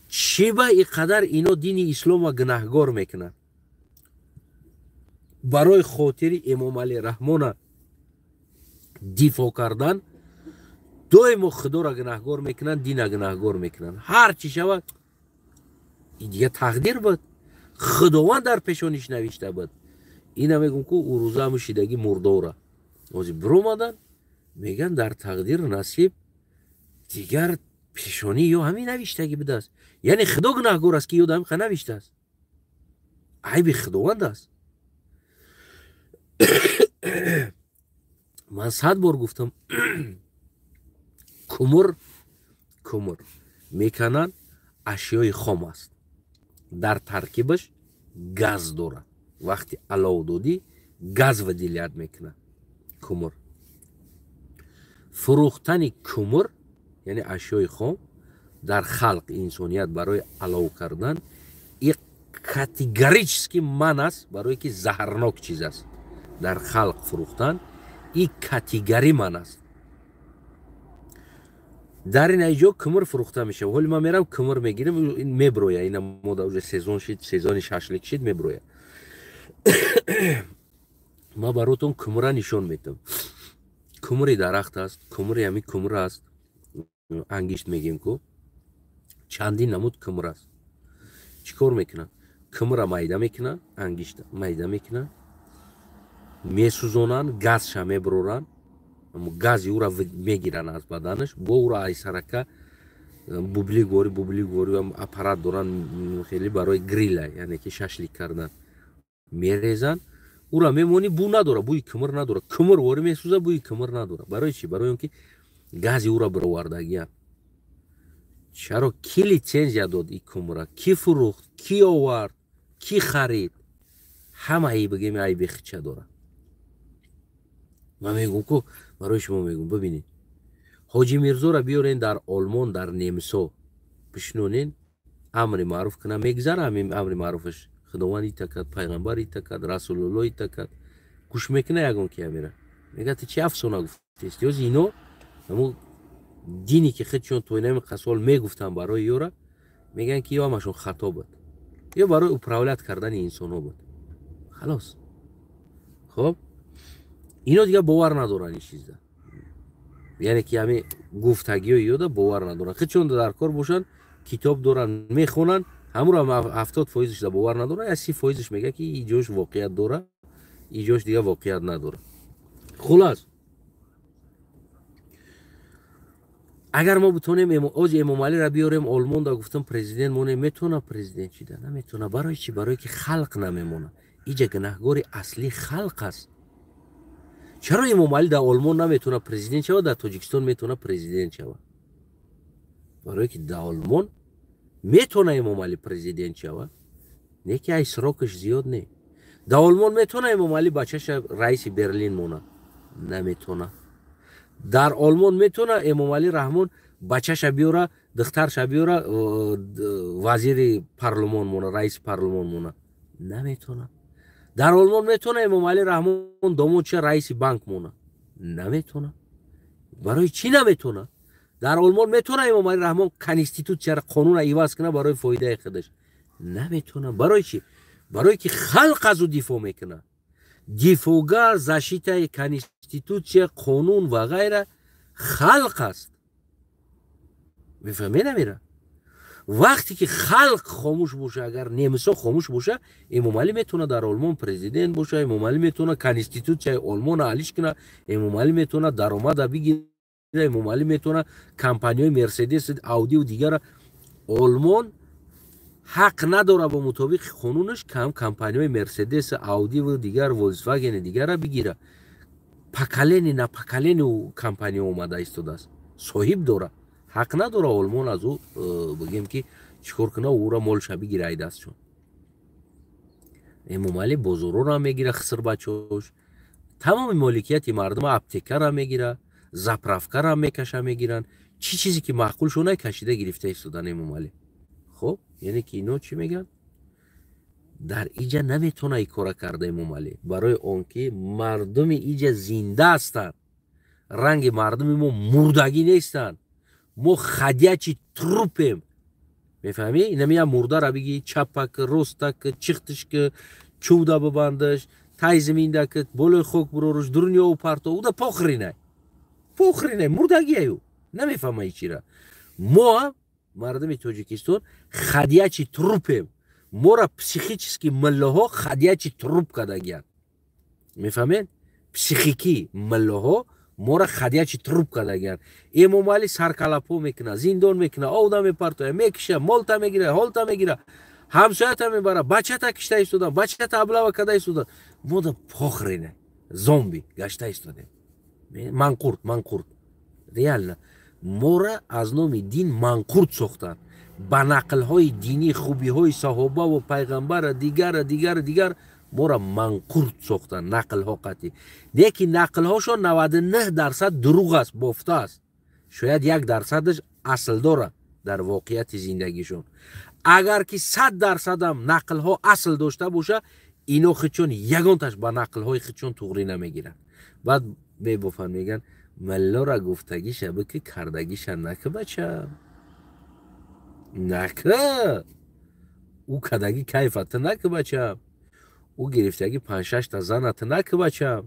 Чӣ ба и қадар ино дини ислома гунаҳгор мекунанд? Барои хотири Эмомалӣ Раҳмона дифоъ кардан доимо худоро гунаҳгор мекунанд, дина гунаҳгор мекунанд. Ҳар чӣ шавад, дига тақдир буд, Худованд дар пешониш навишта буд. Ина мегӯм ку ӯ рӯза ҳамун шидагӣ мурдора ҳозир биромадан, мегӯянд дар тақдир насиб дигар пешонӣ ё ҳамин навиштагӣ будааст. Яъне Худо гунаҳгор аст ки ё ҳамин навиштааст. Айби Худованд аст. Ман 100 бор гуфтам, кумур мекананд, ашёи хом аст. Дар таркибаш газ дорад. Вақти алов додӣ, газ выделять мекунад кумур. Фурӯхтани кумур, яъне ашёи хом, дар халқ, инсоният барои алов кардан и категорически манъ аст, барое ки заҳрнок чиз аст. Дар халқ фурӯхтан и категория манъ аст. Дар ин айҷо кумур фурӯхта мешавад. Ҳоли ман мерам, кумур мегирам, меброя. Ина мода уже сезон шид, сезони шашлик шид, меброя. Ман баротон кумура нишон медиҳам. Кумури дарахт аст, кумури ҳами кумур аст, ангишт мегем ку, чандин намуд кумур аст. Чӣ кор мекунад? Кумура майда мекунад, ангишта майда мекунад, месӯзонанд, газша мебуроранд, гази ӯра мегиранд аз баданаш, бо ӯра айсарака бублик вори, бублик вори аппарат доранд хеле барои гриля, яъне ки шашлик кардан, мерезанд, ӯра мемонӣ, бӯ надора, бӯи кумур надора. Кумур ворӣ месӯза, бӯи кумур надора. Барои чӣ? Барои он ки гази ӯра бировардагиянд. Чаро? Кӣ литсензия дод и кумура? Кӣ фурӯхт? Кӣ овард? Кӣ харид? Ҳамаи бигем, айби хича дорад. Ман мегӯм ку, барои шумо мегӯм, бибинед, Ҳоҷи Мирзоро биёрен дар Олмон, дар немсо бишнонен, амри маъруф куна, мегзара ҳамин амри маъруфаш. Худованд ита кард, пайғамбар ита кард, Расулулло ита кард, гӯш мекуна ягон ки амира? Мега: «Ту чи афсона гуфтест?» Ёзи ино ҳамун дине ки худшон то инами қасол мегуфтанд барои ёра, мегӯянд ки ё ҳамашон хато буд, ё барои управлять кардани инсонҳо буд. Халос. Хоб, ино дигар бовар надоранд ин чизда, яъне ки ҳами гуфтагиҳои ёда бовар надоранд. Худшон дар кор бошанд, китоб доранд, мехонанд, ҳамуро 70%-ша бовар надоранд, я 30%-ш мега, ки иҷош воқеият дора, иҷош дигар воқеият надорад. Хулас, агар мо битонем ози Эмомалиро биёрем Олмонда, гуфтам, президент монем, метавона президент шида? Наметавона. Барои чӣ? Барое ки халқ намемонад. Иҷа гунаҳгори аслӣ халқ аст. Чаро Эмомалӣ дар Олмон наметавона президент шавад, дар Тоҷикистон метавона президент шавад? Барое ки дар Олмон метавона Эмомалӣ президент шавад, не ки ай срокаш зиёд не. Дар Олмон метавона Эмомалӣ бачаша раиси Берлин монад? Наметавона. Дар Олмон метавона Эмомалӣ Раҳмон бачаша биёра, духтарша биёра, вазири парлумон мона, раиси парлумон мона? Наметавона. Дар Олмон метавона Эмомалӣ Раҳмон домодша раиси банк мона? Наметавона. Барои чӣ наметавона? Дар Олмон метавона Эмомалӣ Раҳмон конститутсияро, қонунро иваз кунад барои фоидаи худаш? Наметавона. Барои чӣ? Барое ки халқ аз ӯ дифоъ мекунад. Дифоъгар, защитаи конститутсия, қонун ва ғайра халқ аст. Мефаҳмед амира? Вақте ки халқ хомӯш боша, агар немисо хомӯш боша, Эмомалӣ метавона дар Олмон президент боша, Эмомалӣ метавона конститутсияи Олмонро алиш куна, Эмомалӣ метавона даромада бигира, Эмомалӣ метавона компанияҳои Мерседес, Аудиву дигара. Олмон ҳақ надора бо мутобиқи қонунаш кам компанияҳои Мерседес, Аудиву дигар, Волксвагени дигара бигира. Поколение на поколение компания омада истодааст, соҳиб дора. Ҳақ надора Олмон аз ӯ бигем ки чӣ кор куна, ӯра молша бигира ай дастшон. Эмомалӣ бозорора мегира, хисрбачош тамоми моликияти мардума, аптекара мегира, заправкара мекаша, мегиранд. Чӣ чизе ки маъқул шонай, кашида гирифта истодан Эмомалӣ. Хоб, яъне ки ино чӣ мегӯянд? Дар иҷа наметавона и кора карда Эмомалӣ, барои он ки мардуми иҷа зинда ҳастанд, ранги мардуми мо мурдагӣ нестанд. Мо ходячий трупем, мефаҳмӣ? Инами я мурдара биги, чапак, ростак, чихтишк, чӯбда бибандаш, тай зиминда, болои хок буроруш, дуруни ов парто, уда похренай, похренай, мурдагиаю, намефаҳма ичира. Мо ҳам мардуми Тоҷикистон ходячий трупем. Мора психически миллаҳо ходячий труп кардагиянд, мефаҳмед? Психикӣ миллаҳо мора ходячий труп кардагиянд. Эмомалӣ саркалапо мекунад, зиндон мекунад, овда мепартоя, мекиша, молта мегира, ҳолта мегира, ҳамсоята мебара, бачата кишта истодан, бачата облава карда истодан. Мода похрена, зомби гашта истодем, манқурт, манқурт. Реально мора аз номи дин манқурт сохтанд. Ба нақлҳои динӣ, хубиҳои саҳобаву пайғамбара, дигара, дигара, дигар моро манқурт сохтанд нақлҳо қатъӣ. Леки нақлҳошон 99% дурӯғ аст, бофта аст. Шояд 1%-аш асл дорад дар воқеияти зиндагишон. Агар ки 100%-ам нақлҳо асл дошта боша, ино худшон ягонташ ба нақлҳои худшон туғрӣ намегиранд. Баъд мебофанд, мегӯянд: «Миллора гуфтагиша бики, кардагиша накӣ, бача, накӣ. Ӯ кадаги кайфа ту накӣ, бача. Ӯ гирифтаги панҷшашта зана ту накӣ, бача.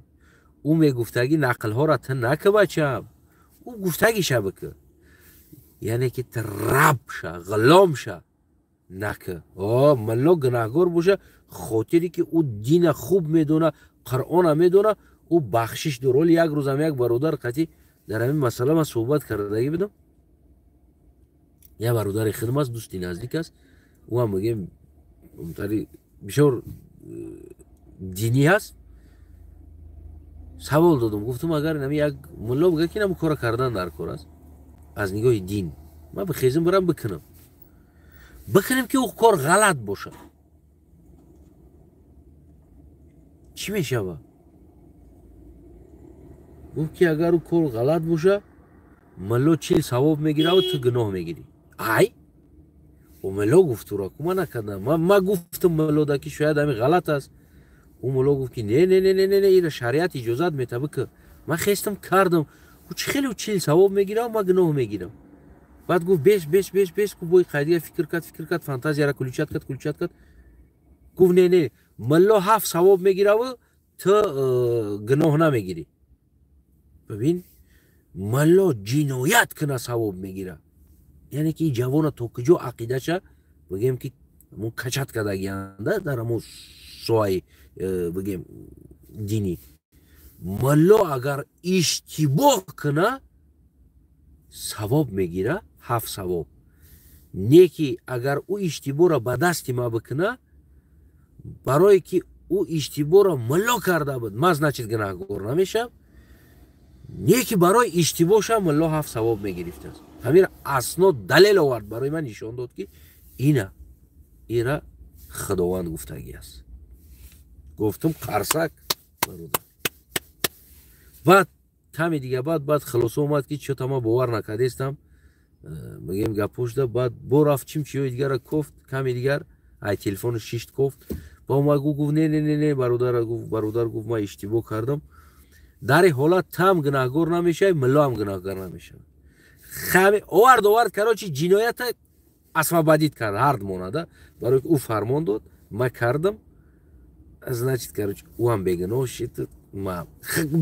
Ӯ мегуфтаги нақлҳоро ту накӣ, бача. Ӯ гуфтагиша бикӣ, яъне ки ту раб ша, ғулом ша, накӣ». О милло гунаҳгор боша, хотире ки ӯ дина хуб медона, Қуръона медона, ӯ бахшиш дор. Ҳоли як рӯзам як бародар қатӣ дар ҳамин масъала ман суҳбат кардагӣ будам. Як бародари хидм аст, дӯсти наздик аст. Ӯ ҳам, мегӯем, тари бисёр динӣ аст. Савол додам, гуфтам: агар нами як мулло бигӯяд, ки наму кора кардан дар кор аст аз нигоҳи дин, ман бихезим, бирам, бикунем, ки ӯ кор ғалат бошад, чӣ мешавад? Гуфт, ки агар ӯ кор ғалат боша, мулло 40 савоб мегираву ту гуноҳ мегирӣ. Ай, ӯ мулло гуфт, ура ку ман накардам, ма гуфтам муллода, ки шояд ҳамин ғалат аст. Ӯ мулло гуфт, ки не, не, не, не, не, ира шариат иҷозат мета, бикӣ. Ман хестам, кардам. Ӯ чӣ хеле 40 савоб мегирам, ман гуноҳ мегирам? Баъд гуфт: «Бес, бес, бес, бес». Гуфт, бой қайдига фикр кард, фикр кард, фантазияра включать кард, включать кард, гуфт: «Не, не, мулло 7 савоб мегираву ту гуноҳ намегирӣ». Бибин, мулло ҷиноят куна, савоб мегира. Яъне ки ҷавона то куҷо ақидаша, бигем, ки качать кардагианда дар ҳамон соҳаи бигем, динӣ. Мулло агар иштибоҳ куна, савоб мегира, 7 савоб. Не ки агар ӯ иштибоҳро ба дасти ма бикуна, барое ки ӯ иштибоҳро мулло карда буд, ман, значит, гунаҳгор намешавам. Не ки барои иштибоҳшам мулло 7 савоб мегирифтааст. Ҳамин аснод, далел овард, барои ман нишон дод, ки ина ира Худованд гуфтагӣ аст. Гуфтум: «Қарсак, бародар». Баъд каме дига баъд хулоса омад, ки чё-то ма бовар накардестам, мегӯем, гапҳо шуда. Баъд бо рафт, чим чиёи дигара кофт, каме дигар ай телефону шишт, кофт, ба омад, гуфт: «Не, не, не, не, бародар», гуфт, «бародар», гуфт, «ман иштибоҳ кардам». Дар ин ҳолат там гунаҳгор намешавӣ, мулло ҳам гунаҳгор намешавад. Овард, короче, ҷиноята освободить кард ҳард монада, барои ки ӯ фармон дод, ма кардам, значит, короче, ӯ ҳам бегуноҳ шид, ма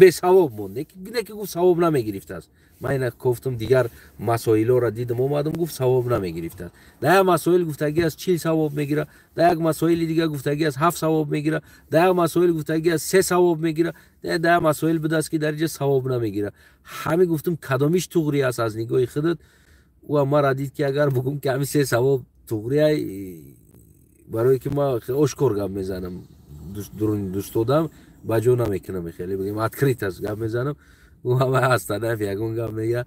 бесавоб монд. Не ки, гуфт, савоб намегирифтааст. Ман ина кофтам, дигар масоилоро дидам, омадам, гуфт, савоб намегирифтааст. Дар як масоил гуфтагӣ аст, 40 савоб мегира, дар як масоили дигар гуфтагӣ аст, 7 савоб мегира, дар як масоил гуфтагӣ аст, 3 савоб мегира, дар як масоил будааст, ки дар инҷа савоб намегира. Ҳамин гуфтам: «Кадомиш туғри аст аз нигоҳи худат?» Ӯ мара дид, ки агар бугум, ки ҳамин 3 савоб туғри, барое ки ма ошкор гап мезанам, дӯстодам ба ҷо намекунам, хеле, бигем, открыто аст гап мезанам. Ӯ ҳама ҳастанаф ягон гап мега,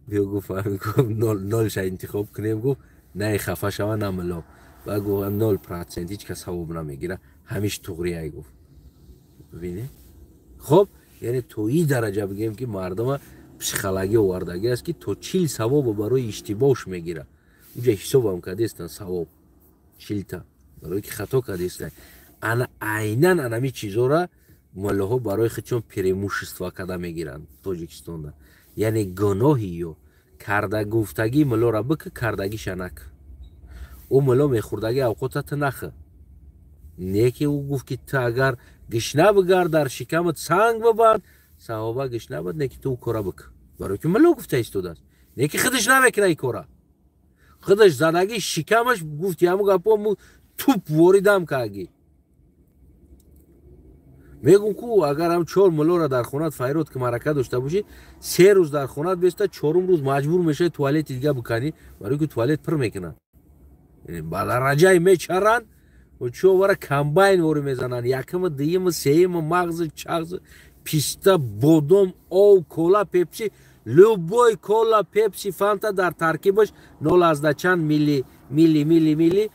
биё, гуфт, нолша интихоб кунем, гуфт, на хафа шава, на мулло. Ба гуфт, 0% ҳеҷ кас савоб намегира, ҳамиш туғрияй, гуфт. Бибине, хоб, яъне то ин дараҷа, бигем, ки мардума психология овардагӣ аст, ки то 40 савобо барои иштибоҳш мегира. Уҷа ҳисобам кардестан, савоб 40-та барое ки хато кардестан. Ана айнан анами чизора муллоҳо барои худшон преимущество карда мегиранд Тоҷикистонда. Яъне гуноҳи ё карда, гуфтагии муллора бикӣ, кардагиша нак. Ӯ мулло мехӯрдаги авқота ту нахӯ. Не ки ӯ гуфт, ки ту агар гишна бигард, дар шикамат санг бибанд, саҳоба гишна буд. Не ки ту ӯ кора бикӣ, барое ки мулло гуфта истодааст. Не ки худаш намекуна и кора, худаш задаги шикамаш, гуфти ҳаму гапо туп воридам каги. Мегум ку, агар ҳам чор муллоро дар хонат файрод ки марака дошта бошӣ, 3 рӯз дар хонат беста, чорум рӯз маҷбур мешавӣ туалети дига биканӣ, барои ки туалет пур мекунанд, ба дараҷае мечаранд, човара комбайн ворӣ мезананд, якума, дуюма, сеюма, мағзи, чағзи, писта, бодом, ов, кола, пепси. Любой кола, пепси, фанта дар таркибаш нол азда чанд милли милли милли милли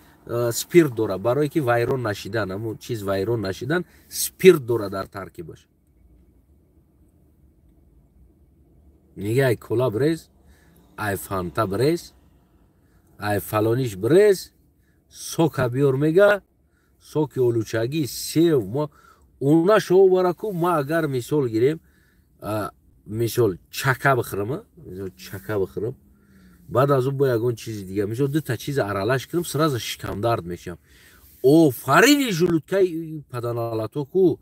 спирт дора, барое ки вайрон нашидан, ҳамун чиз вайрон нашидан, спирт дора дар таркибаш. Мега ай кола брез, ай фанта брез, ай фалониш брез, сока биёр, мега соки олучагӣ, сев ма уна шоу бараку. Ма агар мисол гирем, мисол чака бихӯрам, чака бихӯрам, баъд аз он бо ягон чизи дига, мисол дута чиз аралаш кунам, сразу шикамдард мешавам. Офарини желудкаи паданалато ку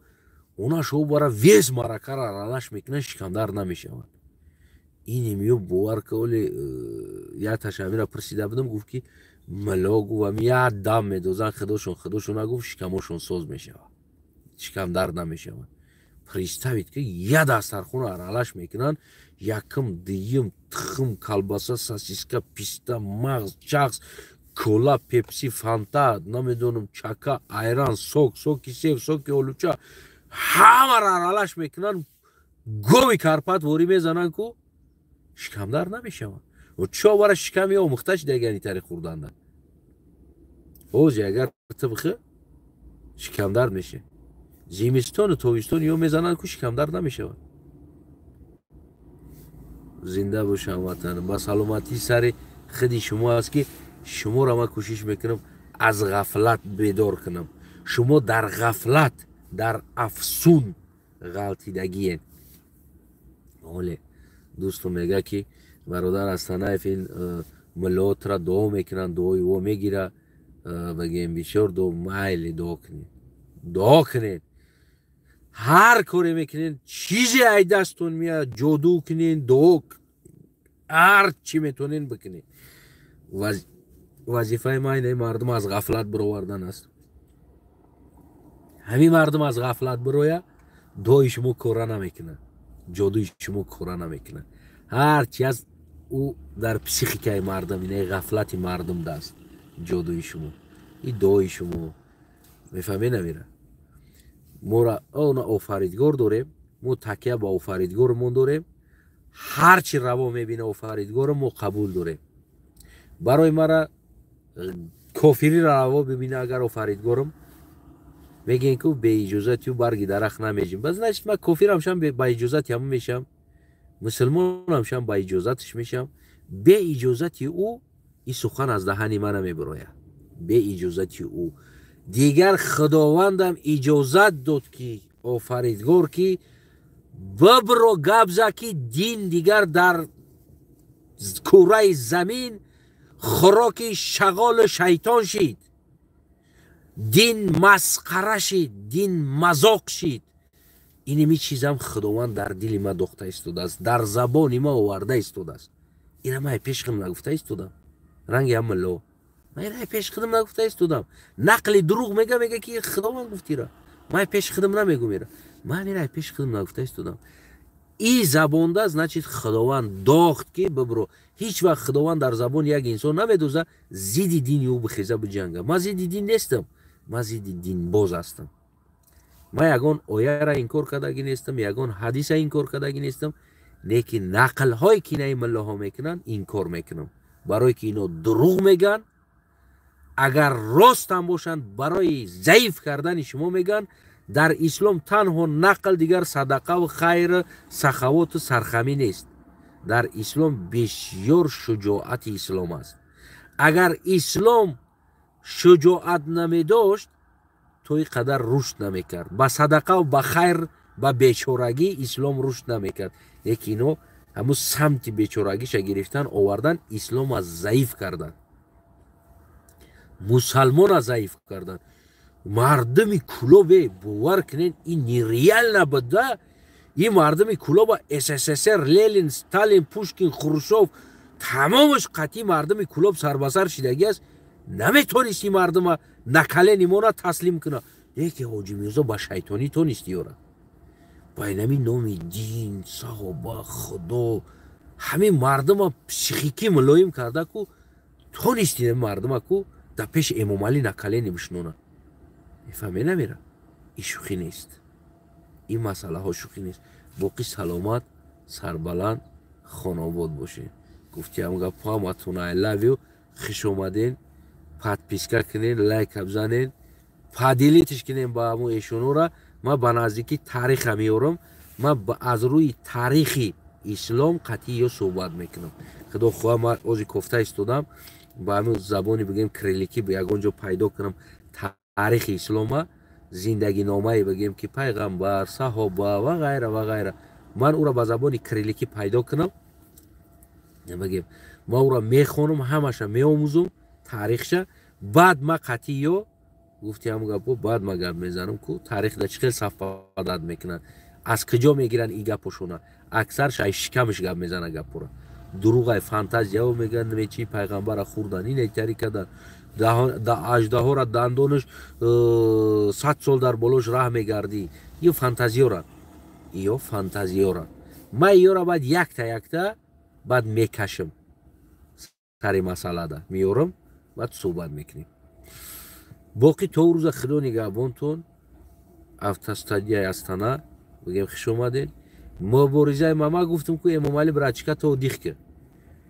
уна шоу бара вес маракара аралаш мекунад, шикамдард намешавад. Ин миё бовар ка, оли як ташамира пурсида будам, гуфт ки мало, гуфтам як дам медозан худошон, худошон гуфт, шикамошон соз мешавад, шикамдард намешавад. Представить ки я дастархона аралаш мекунанд, якум, дуюм, тухм, колбаса, сосиска, писта, мағз, чағз, кола, пепси, фанта, намедонам, чака, айран, сок, соки сев, соки олуча, ҳамаро аралаш мекунанд, гови Карпат ворӣ мезананд ку шикамдард намешавад. Чо бара шиками омӯхта шидагани тари хӯрданда. Ҳози агар ту бихӯ, шикамдард мешавад. Зимистону тобистон ё мезананд ку шикамдард намешавад. Зинда бошам, ватанам. Ба саломатии сари худи шумо аст ки шуморо ман кӯшиш мекунам аз ғафлат бедор кунам. Шумо дар ғафлат, дар афсун ғалтидагиед. Оле дӯстум мега ки бародар Астанаев ин миллиотра дуо мекунанд, дуои ӯ мегира, багем бисёр дуо, майли дуо кунед, дуо кунед, ҳар коре мекунед, чизе ай дастон меяд, ҷоду кунед, дуо, ҳар чӣ метавонед бикунед. Вазифаи ман инаи мардум аз ғафлат бировардан аст. Ҳамин мардум аз ғафлат бироя, дуои шумо кора намекунад, ҷодуи шумо кора намекунад. Ҳар чи аст ӯ дар психикаи мардум, инаи ғафлати мардум даст ҷодуи шумо, и дуои шумо. Мефаҳмед намира? Мора она офаридгор дорем, мо такя ба офаридгормон дорем, ҳар чи раво мебина офаридгорро мо қабул дорем. Барои мара кофириро раво бибина агар офаридгорам, мегӯем ку беиҷозати ӯ барги дарахт намежим. Ба значит ман кофирам шам, ба иҷозати ҳамон мешам, мусулмонам шам, ба иҷозаташ мешам. Беиҷозати ӯ ин сухан аз даҳани ман намебирояд. Беиҷозати ӯ. Дигар худовандам иҷозат дод ки офаридгор ки бибро гап за ки дин дигар дар кураи замин хӯроки шағолу шайтон шид, дин масқара шид, дин мазоқ шид. Иними чизам худованд дар дили ма дохта истодааст, дар забони ма оварда истодааст. Ина ман пеш худам нагуфта истодам, ранги ҳамало ман ина пеш худам нагуфта истодам. Нақли дурӯғ мега, мега ки худованд гуфтира, ман пеш худам намегум ира, ман ина пеш худам нагуфта истодам. И забонда значит худованд дохт ки бибро. Ҳеҷ вақт худованд дар забони як инсон намедоза зидди дини ӯ бихеза биҷанга. Ман зидди дин нестам, ман зидди динбоз ҳастам. Ман ягон ояра инкор кардагӣ нестам, ягон ҳадиса инкор кардагӣ нестам, лекин нақлҳое ки инаи миллаҳо мекунанд инкор мекунам, барое ки ино дурӯғ мегӯянд. Агар ростам бошанд, барои заиф кардани шумо мегӯянд. Дар ислом танҳо нақл, дигар садақаву хайр, сахавоту сархамӣ нест. Дар ислом бисёр шуҷоати ислом аст. Агар ислом шуҷоат намедошт, то ин қадар рушд намекард. Ба садақаву ба хайр, ба бечорагӣ ислом рушд намекард. Лекин ино ҳамун самти бечорагиша гирифтан, овардан, ислома заиф кардан, мусалмона заиф кардан. Мардуми Кулобе бовар кунед, ин нереально буда. Ин мардуми Кулоба СССР, Ленин, Сталин, Пушкин, Хрущев тамомаш қатъи мардуми Кулоб сарбасар шидагӣ аст. Наметонист ин мардума на колени мона таслим куна. Лекин Ҳоҷи Мирзо ба шайтонӣ тонист ёра. Ба инами номи дин, саҳоба, худо ҳамин мардума психикӣ мулоим карда ку тонист ин мардума ку дар пеши Эмомалӣ на колени бишнона. Мефаҳме намера? Ин шӯхӣ нест, ин масъалаҳо шӯхӣ нест. Боқӣ саломат, сарбаланд. Хонобод бошед. Гуфтиам гапҳо ҳаматон, I love you. Хуш омаден. Подписка кунен, лайка бизанен, поделить иш кунем ба ҳамун эшонора. Ман ба наздикӣ тариха меорам, ман аз рӯи таърихи ислом қатъи ё суҳбат мекунам. Худо хоҳа, ман ози кофта истодам, ба ҳамин забони, бигем, кирилликӣ ягон ҷо пайдо кунам таърихи ислома, зиндагиномае, бигем, ки пайғамбар, саҳоба ва ғайра ва ғайра. Ман ӯро ба забони кирилликӣ пайдо кунам, бигем, ман ӯро мехонам, ҳамаша меомӯзум, таърихша. Баъд ма қатъи ё гуфти ҳамн гапо, баъд ма гап мезанам, ку таърих да чӣ хел совпадать мекунад, аз куҷо мегиранд и гапошона. Аксарш ай шикамаш гап мезана, гапора дуруғай, фантазияо мегӯянд, мечи пайғамбара хӯрдан, инетари кардан, аждаҳора дандонаш 100 сол дар болош раҳ мегардӣ. Ё фантазиёра, ё фантазиёра. Ман ёра баъд якта якта баъд мекашам, сари масъалада меёрам, баъд суҳбат мекунем. Боқӣ то рӯза Худо нигаҳбонтон. Автостадияи Астана, бигем, хуш омадед. Муборизаи ма гуфтам, ку Эмомалӣ брачка то дих ки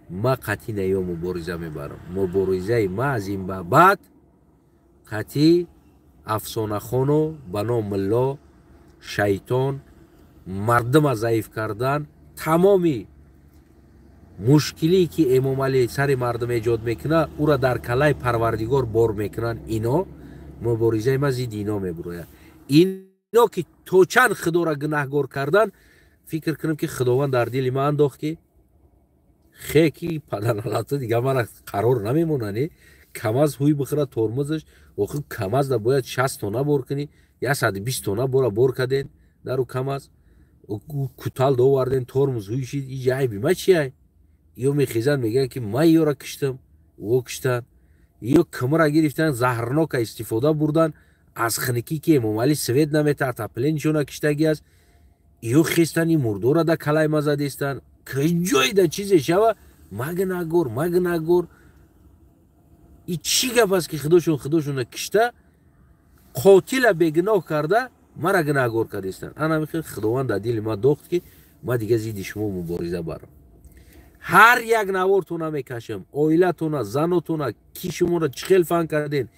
ма қатъи наё мубориза мебарам. Муборизаи ма аз ин ба баъд қатъи афсонахоно ба ном мулло, шайтон, мардума заиф кардан, тамоми мушкилие ки Эмомалӣ сари мардум эҷод мекунад, ӯра дар калаи Парвардигор бор мекунанд ино. Муборизаи ма зидди ино мебурояд. Ино ки то чанд Худоро гунаҳгор кардан, фикр кунам, ки Худованд дар дили ман андохт, ки хеки паданалата дига мана қарор намемонани. КамАЗ ҳуй бихӯра тормозаш. Охир КамАЗда бояд 60 тонна бор кунӣ, 120 тонна бора бор карден дару КамАЗ, кутал доварден, тормоз ҳуй шид. Иҷа айби ма чиай? Ё мехезанд, мегӯянд, ки ман ёра киштам, ӯ киштан, ё кимра гирифтан, заҳрнока истифода бурдан аз хиникӣ, ки Эмомалӣ свет намета, отопление шона киштагӣ аст. Ё хестан, и мурдора да калай ма задестан. Киҷое да чизе шава, ма гунаҳгор, ма гунаҳгор. И чӣ гап аст, ки худошон худошона кишта, қотила бегуноҳ карда, мара гунаҳгор кардестан? Ана михел Худованд дар дили ма дохт, ки ма дига зидди шумо мубориза барам. Ҳар як навортона мекашам, оилатона, занотона, ки шуморо чӣ хел фан карден,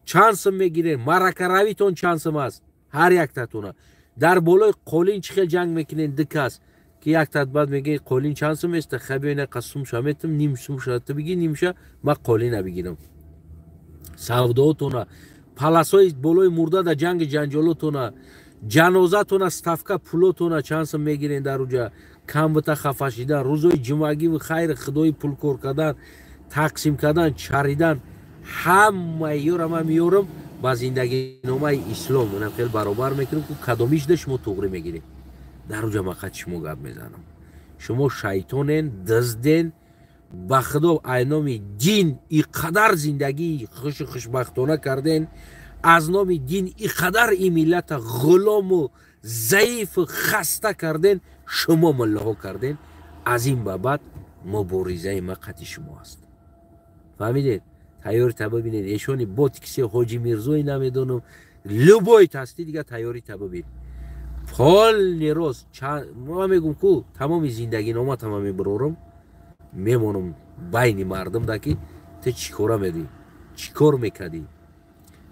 чанд сум мегирен, маракаравитон чанд сум аст, ҳар яктатона дар болои қолин чӣ хел ҷанг мекунен. Ду кас ки яктат баъд мегӯи, қолин чанд сум еста, хабинақа сумша метам, ним сумша ту биги, нимша ма қолина бигирам. Савдоотона, паласои болои мурда да ҷанги ҷанҷолотона, ҷанозатона, ставка пулотона чанд сум мегирен, дар уҷа камбита хафа шидан, рӯзои ҷумъагиву хайри худои пулкор кардан, тақсим кардан, чаридан, ҳамаи ёра ман меёрам ба зиндагиномаи ислом, манам хел баробар мекунам, ку кадомишда шумо туғрӣ мегиред. Дар уҷа мақад шумо гап мезанам. Шумо шайтонен, дизден. Ба Худо, ай номи дин и қадар зиндагии хушу хушбахтона карден, аз номи дин и қадар и миллата ғулому заифу хаста карден, шумо муллоҳо карден. Аз ин ба баъд муборизаи ма қатъи шумо аст. Фаҳмидед? Тайёрита бибинед. Эшони ботиксе, Ҳоҷи Мирзои, намедонам, любой тасти дига, тайёрита бибин. Полный рост ма мегум, ку тамоми зиндагинома тама мебурорам, мемонам байни мардум да, ки ту чӣ кора медӣ, чӣ кор мекардӣ.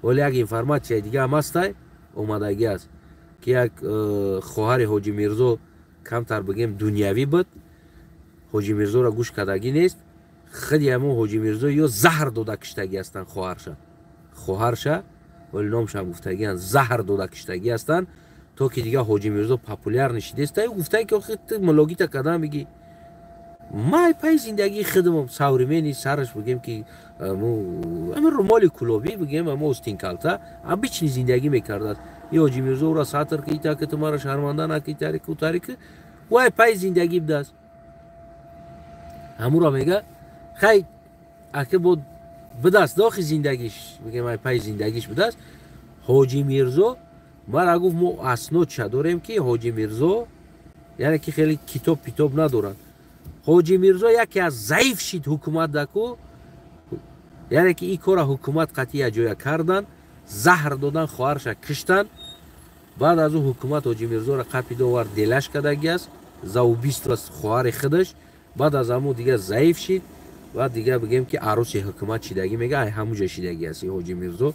Вале як информатсияи дига ҳам ҳастай, омадагӣ аст, ки як хоҳари Ҳоҷи Мирзо камтар, бигем, дунявӣ буд, Ҳоҷи Мирзоро гӯш кардагӣ нест. Худи ҳамон Ҳоҷи Мирзо ё заҳр дода киштагӣ ҳастанд хоҳарша. Хоҳарша, вале номшам гуфтагианд, заҳр дода киштагӣ ҳастанд, то ки дига Ҳоҷи Мирзо популяр нишидеста. Гуфтае, ки охи ту мулогита кардам, бигӣ май пай зиндагии худмам современный сараш, бигем, ки ами румоли кулобӣ, бигем, амо остинкалта, обычный зиндагӣ мекардааст. И Ҳоҷи Мирзо ӯра сатр ки ита, ки ту мара шарманда наки, тарику тарику, вай пай зиндагӣ будааст. Ҳамуро мега, хай, аки бо будааст дохи зиндагиш, бигем, ай пай зиндагиш будааст. Ҳоҷи Мирзо мара гуфт, мо аснодша дорем, ки Ҳоҷи Мирзо, яъне ки хеле китоб питоб надоранд. Ҳоҷи Мирзо яке аз заиф шид ҳукумат даку, яъне ки ин кора ҳукумат қатъия ҷоя кардан, заҳр додан, хоҳарша киштан. Баъд аз ӯ ҳукумат Ҳоҷи Мирзоро қапида овард, делаш кардагӣ аст за убийство хоҳари худаш. Баъд аз ҳамун дига заиф шид ва дига бигем ки арӯси ҳукумат шидагӣ мега, ай ҳамуҷа шидагӣ аст Ҳоҷи Мирзо.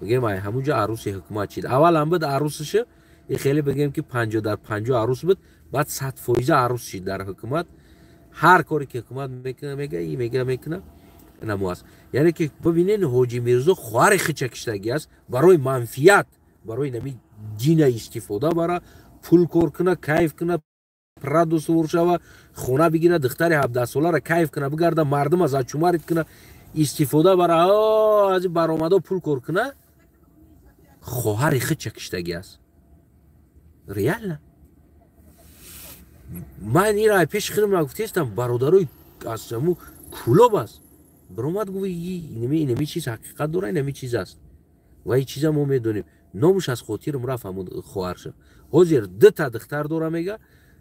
Бигем ай ҳамуҷа арӯси ҳукумат шид. Аввалан буд арӯсиша, и хеле бигем ки 50% арӯс буд, баъд 100% арӯс шид дар ҳукумат. Ҳар коре ки ҳукумат мекуна мега, и мега мекуна, намо аст. Яъне ки бибинед, Ҳоҷи Мирзо хоҳари хича киштагӣ аст барои манфиат, барои нами дина истифода бара, пул кор куна, кайф куна, Прадо сувор шава, хона бигира, духтари 17-соларо кайф куна, бигарда мардума зачумарит куна, истифода бара, аз ин баромадо пул кор куна. Хоҳари хича киштагӣ аст. Реально. Ман ира пеши худам нагуфтестам, бародарои аз ҳамун Кӯлоб аст. Баромад гуфт, инами чиз ҳақиқат дора, инами чиз аст. Ва ин чиза мо медонем. Номаш аз хотирам рафт ҳамун хоҳарша. Ҳозир дута духтар дора мега,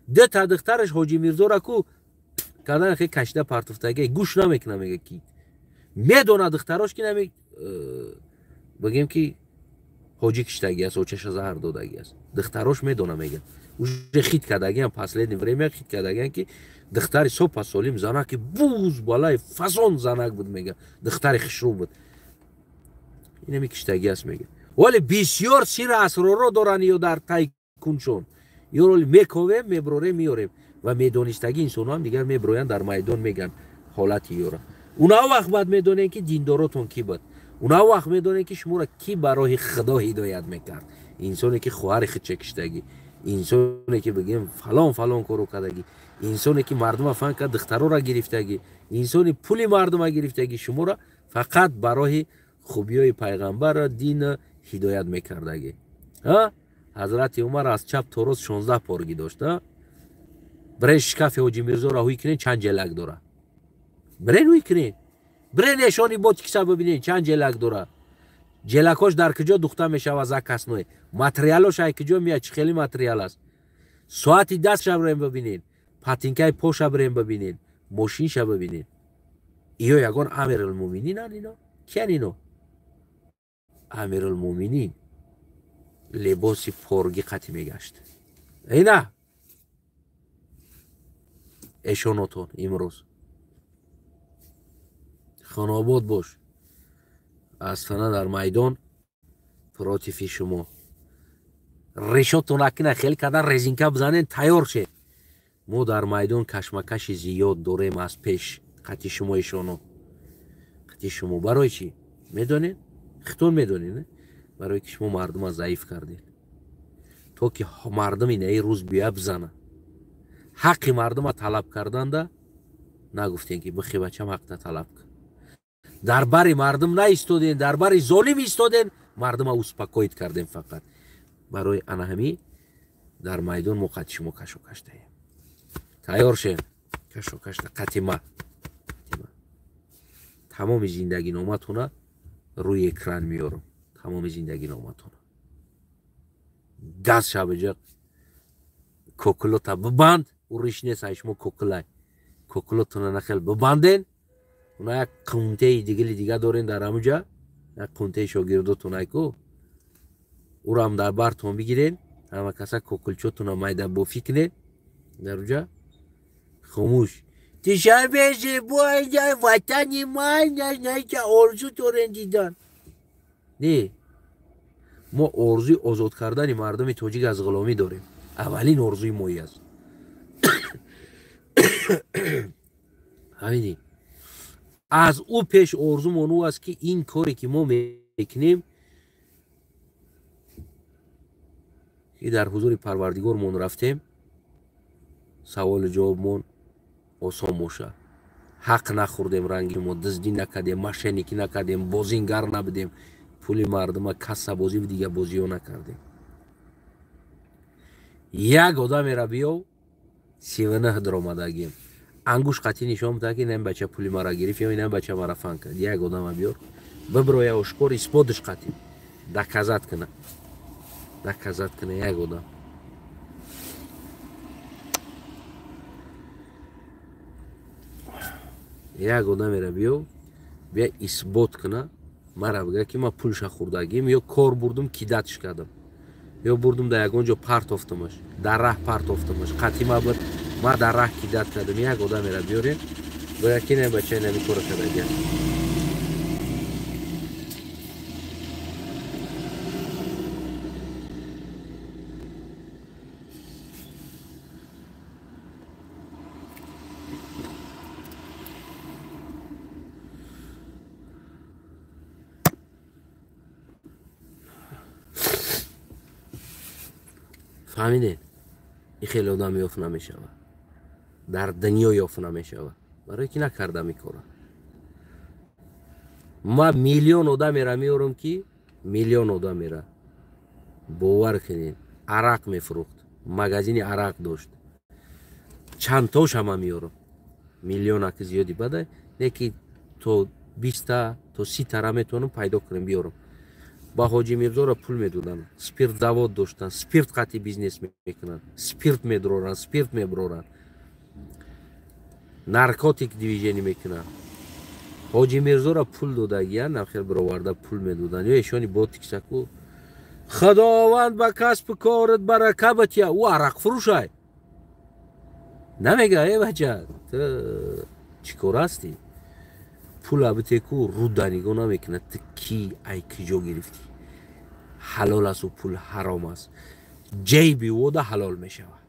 дута духтараш Ҳоҷи Мирзора ку кардан хе кашида партуфтага, гӯш намекуна мега ки. Медона духтарош ки нами бигем ки ҳоҷи киштагӣ аст, очаша заҳр додагӣ аст. Духтарош медона мега. Уже хит кардагиам, последнее время хит кардагиам ки духтари сопа солим занаки буз балай фасон занак буд мега, духтари хушрӯ буд. Инами киштагӣ аст мега. Вале бисёр сиру асроро доранд ё дар тай куншон. Ёро мековем, меброрем, меорем ва медонистагӣ инсонҳо ҳам дигар меброянд дар майдон меган ҳолати ёра. Уна вақт баъд медонем ки диндоротон кӣ буд. Уна вақт медонем ки шуморо кӣ ба роҳи Худо ҳидоят мекард. Инсоне ки хоҳари худша киштагӣ, инсоне ки бигем фалон фалон коро кардагӣ, инсоне ки мардума фан кард, духтарора гирифтагӣ, инсони пули мардума гирифтагӣ, шуморо фақат ба роҳи хубиҳои пайғамбарро, дина ҳидоят мекардагӣ. Ҳазрати Умар аз чап то рост 16 поргӣ дошт. Бирен шкафи Ҳоҷи Мирзоро ҳуй кунед, чанд ҷелак дора. Бирен ҳуй кунед. Бирен эшони ботикса бибинед, чанд ҷелак дора. Ҷелакош дар куҷо духта мешавад закасное. Материалош ай куҷо меяд, чӣ хели материал аст. Соати дастша бирен бибинед, патинкаи поша бирен бибинед, мошинша бибинед. Иё ягон Амирулмӯъмининанд ино? Киян ино? Амирулмӯъминин либоси поргӣ қатӣ мегашт. Ина эшонотон имрӯз хонобод бош. Астана дар майдон против и шумо. Решотон акина хел кардан, резинка бизанен, тайёр шед. Мо дар майдон кашмакаши зиёд дорем аз пеш қати шумо эшоно. Қати шумо барои чӣ? Медонед? Хитон медонед, барои ки шумо мардума заиф кардед. То ки мардум инаи рӯз бия бизана. Ҳаққи мардума талаб карданда нагуфтем ки бихи бачам ҳақта талаб кун. Дар бари мардум наистодем, дар бари золим истодем, мардума успокоит кардем фақат. Барои ана ҳами дар майдон мо қати шумо кашокаш даем. Тайёр шем, кашокаш қатима. Тамоми зиндагиноматона рӯи экран меорам. Тамоми зиндагиноматона. Газ шабаҷа кокулота бибанд, уриш нест, ай шумо кокулай. Кокулотона нахел бибанден. Уна як қунтаи дигили дига дорен дар ҳамуҷа, як қунтаи шогирдотон айку. Урам дар бартон бигирен, ҳама каса кокулчотона майда бофӣ кунед дар уҷа. Хомӯш. Душанбе зебои ватани ман, орзу дорен дидан. Не, мо орзуи озод кардани мардуми тоҷик аз ғуломӣ дорем. Аввалин орзуи мои аст. Ҳамини. Аз ӯ пеш орзумон ӯ аст ки ин коре ки мо мекунем, ки дар ҳузури Парвардигормон рафтем, саволу ҷавобмон осон бошад. Ҳақ нахӯрдем, ранги мо дуздӣ накардем, мошенникӣ накардем, бозингар набудем, пули мардума кассабозӣ дига бозиҳо накардем. Як одамеро биёв, 39 даромадагим. Ангуш қатъӣ нишон медиҳад ки ин бача пули мара гирифт ё ин бача мара фан кард. Як одама биёр, биброя ошкор, исботиш қатъӣ доказат куна. Доказат куна як одам. Як одамеро биёв, бия исбот куна, мара бигӯяд ки ман пулша хӯрдагим ё кор бурдум, кидатш кардам, ё бурдум дар ягон ҷо партофтамаш, дар раҳ партофтамаш, қатъима буд, Ма дар раҳ кидат кардам, як одамеро биёрем, бояд ки не бачаи нами кора кардагия. Фаҳмидед? Ин хеле одам ёфт намешавад, дар дунё ёфт намешавад, барое ки накардам ин кора. Ма миллион одамеро меорам, ки миллион одамера бовар кунед, арақ мефурӯхт, магазини арақ дошт, чандтоша ма меорам. Миллионаки зиёди бада, не ки то 20та то 30тара метавонам пайдо кунам, биёрам. Ба Ҳоҷи Мирзоро пул медоданд, спирт завод доштанд, спирт қатъи бизнес мекунанд, спирт медроранд, спирт меброранд, наркотик движение мекунанд. Ҳоҷи Мирзоро пул додагиян, нахел бироварда пул медоданд. Ё эшони ботиксаку Худованд ба касбу корат барака батия, ӯ арақфурӯшай. Намега, э бача, ту чӣ кор ҳастӣ? Пула битеку руда нигоҳ намекунад, ту ки, ай киҷо гирифтӣ? Ҳалол аст ӯ пул, ҳаром аст, ҷайби вода ҳалол мешавад.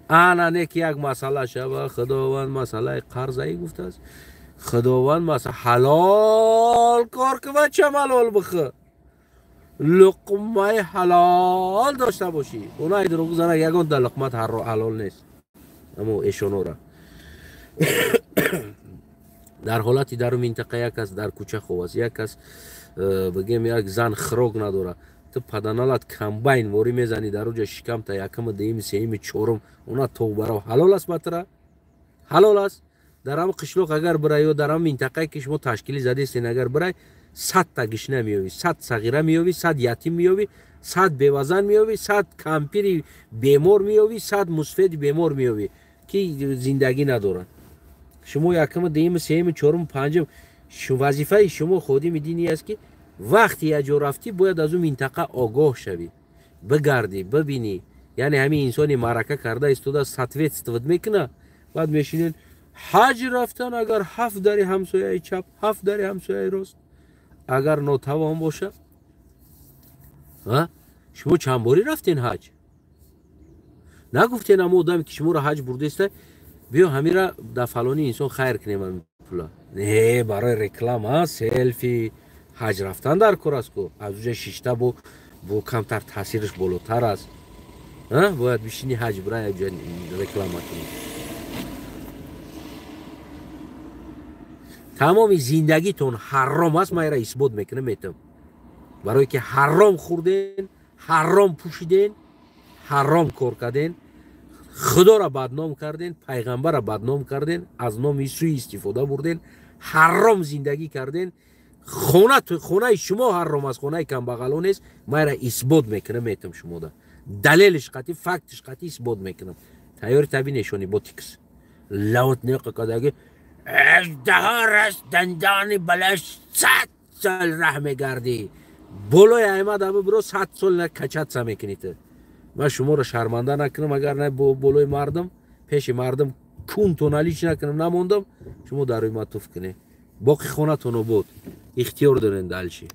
Ана не ки як масъала шава, Худованд масъалаи қарзаӣ гуфтааст. Худованд масъала ҳалол кор ки бача, малол бихӯ, луқмаи ҳалол дошта бошӣ. Онаи дурӯғ зана ягонта луқмат ҳалол нест, аммо эшонора дар ҳолати дару минтақа як кас дар кӯча хоб аст, як кас бигем як зан хирок надорад, ту паданалат комбайн ворӣ мезанӣ дар оҷа шикамта якуми, дуюми, сеюми, чорум, она тоғбарав ҳалол аст, батра ҳалол аст. Дар ҳам қишлоқ агар бирай ё дар ҳам минтақае ки шумо ташкилӣ задестен агар бирай, 100та гишна меёвӣ, 100 сағира меёвӣ, 100 ятим меёвӣ, 100 бевазан меёвӣ, 100 кампири бемор меёвӣ, 100 мусфеди бемор меёвӣ, ки зиндагӣ надоранд. Шумо якуми, дуюми, сеюми, чорум, панҷум, вазифаи шумо ходими динӣ аст, ки вақте як ҷо рафтӣ, бояд аз ӯ минтақа огоҳ шавӣ, бигардӣ, бибинӣ. Яъне ҳамин инсони маърака карда истода соответствовать мекуна. Баъд мешинед ҳаҷ рафтан, агар 7 дари ҳамсояи чап, 7 дари ҳамсояи рост, агар нотавон боша. Шумо чанд борӣ рафтен ҳаҷ? Нагуфтен амо одаме ки шуморо ҳаҷ бурдеста, биё ҳамира дар фалони инсон хайр кунем ҳамин пула. Не, барои реклама, селфи, ҳаҷ рафтан дар кор аст ку, аз уҷа шишта бо камтар таъсираш болотар аст. Бояд бишини ҳаҷ бирай, уҷа реклама кунӣ. Тамоми зиндагитон ҳаром аст, ман инро исбот мекунам, метам. Барое ки ҳаром хӯрден, ҳаром пӯшиден, ҳаром кор карден, Худоро бадном карден, пайғамбарро бадном карден, аз номи суи истифода бурден, ҳаром зиндагӣ карден. Хонаи шумо ҳаром аст, хонаи камбағало нест. Ман инро исбот мекунам, метам шумода. Далелиш қатъи, фактиш қатъи исбот мекунам. Тайёри таби нешонӣ ботикс. Лавот неқа кадаги аждаҳор аст, дандони балаш 100 сол раҳ мегардӣ. Болои аймад аба биро 100 сол на качатса мекунӣ ту. Ман шуморо шарманда накунам, агар на болои мардум, пеши мардум кунтон алич накунам, намондам, шумо дар рӯи ман туф кунед. Боқи хонатон обод, ихтиёр дорен далчи.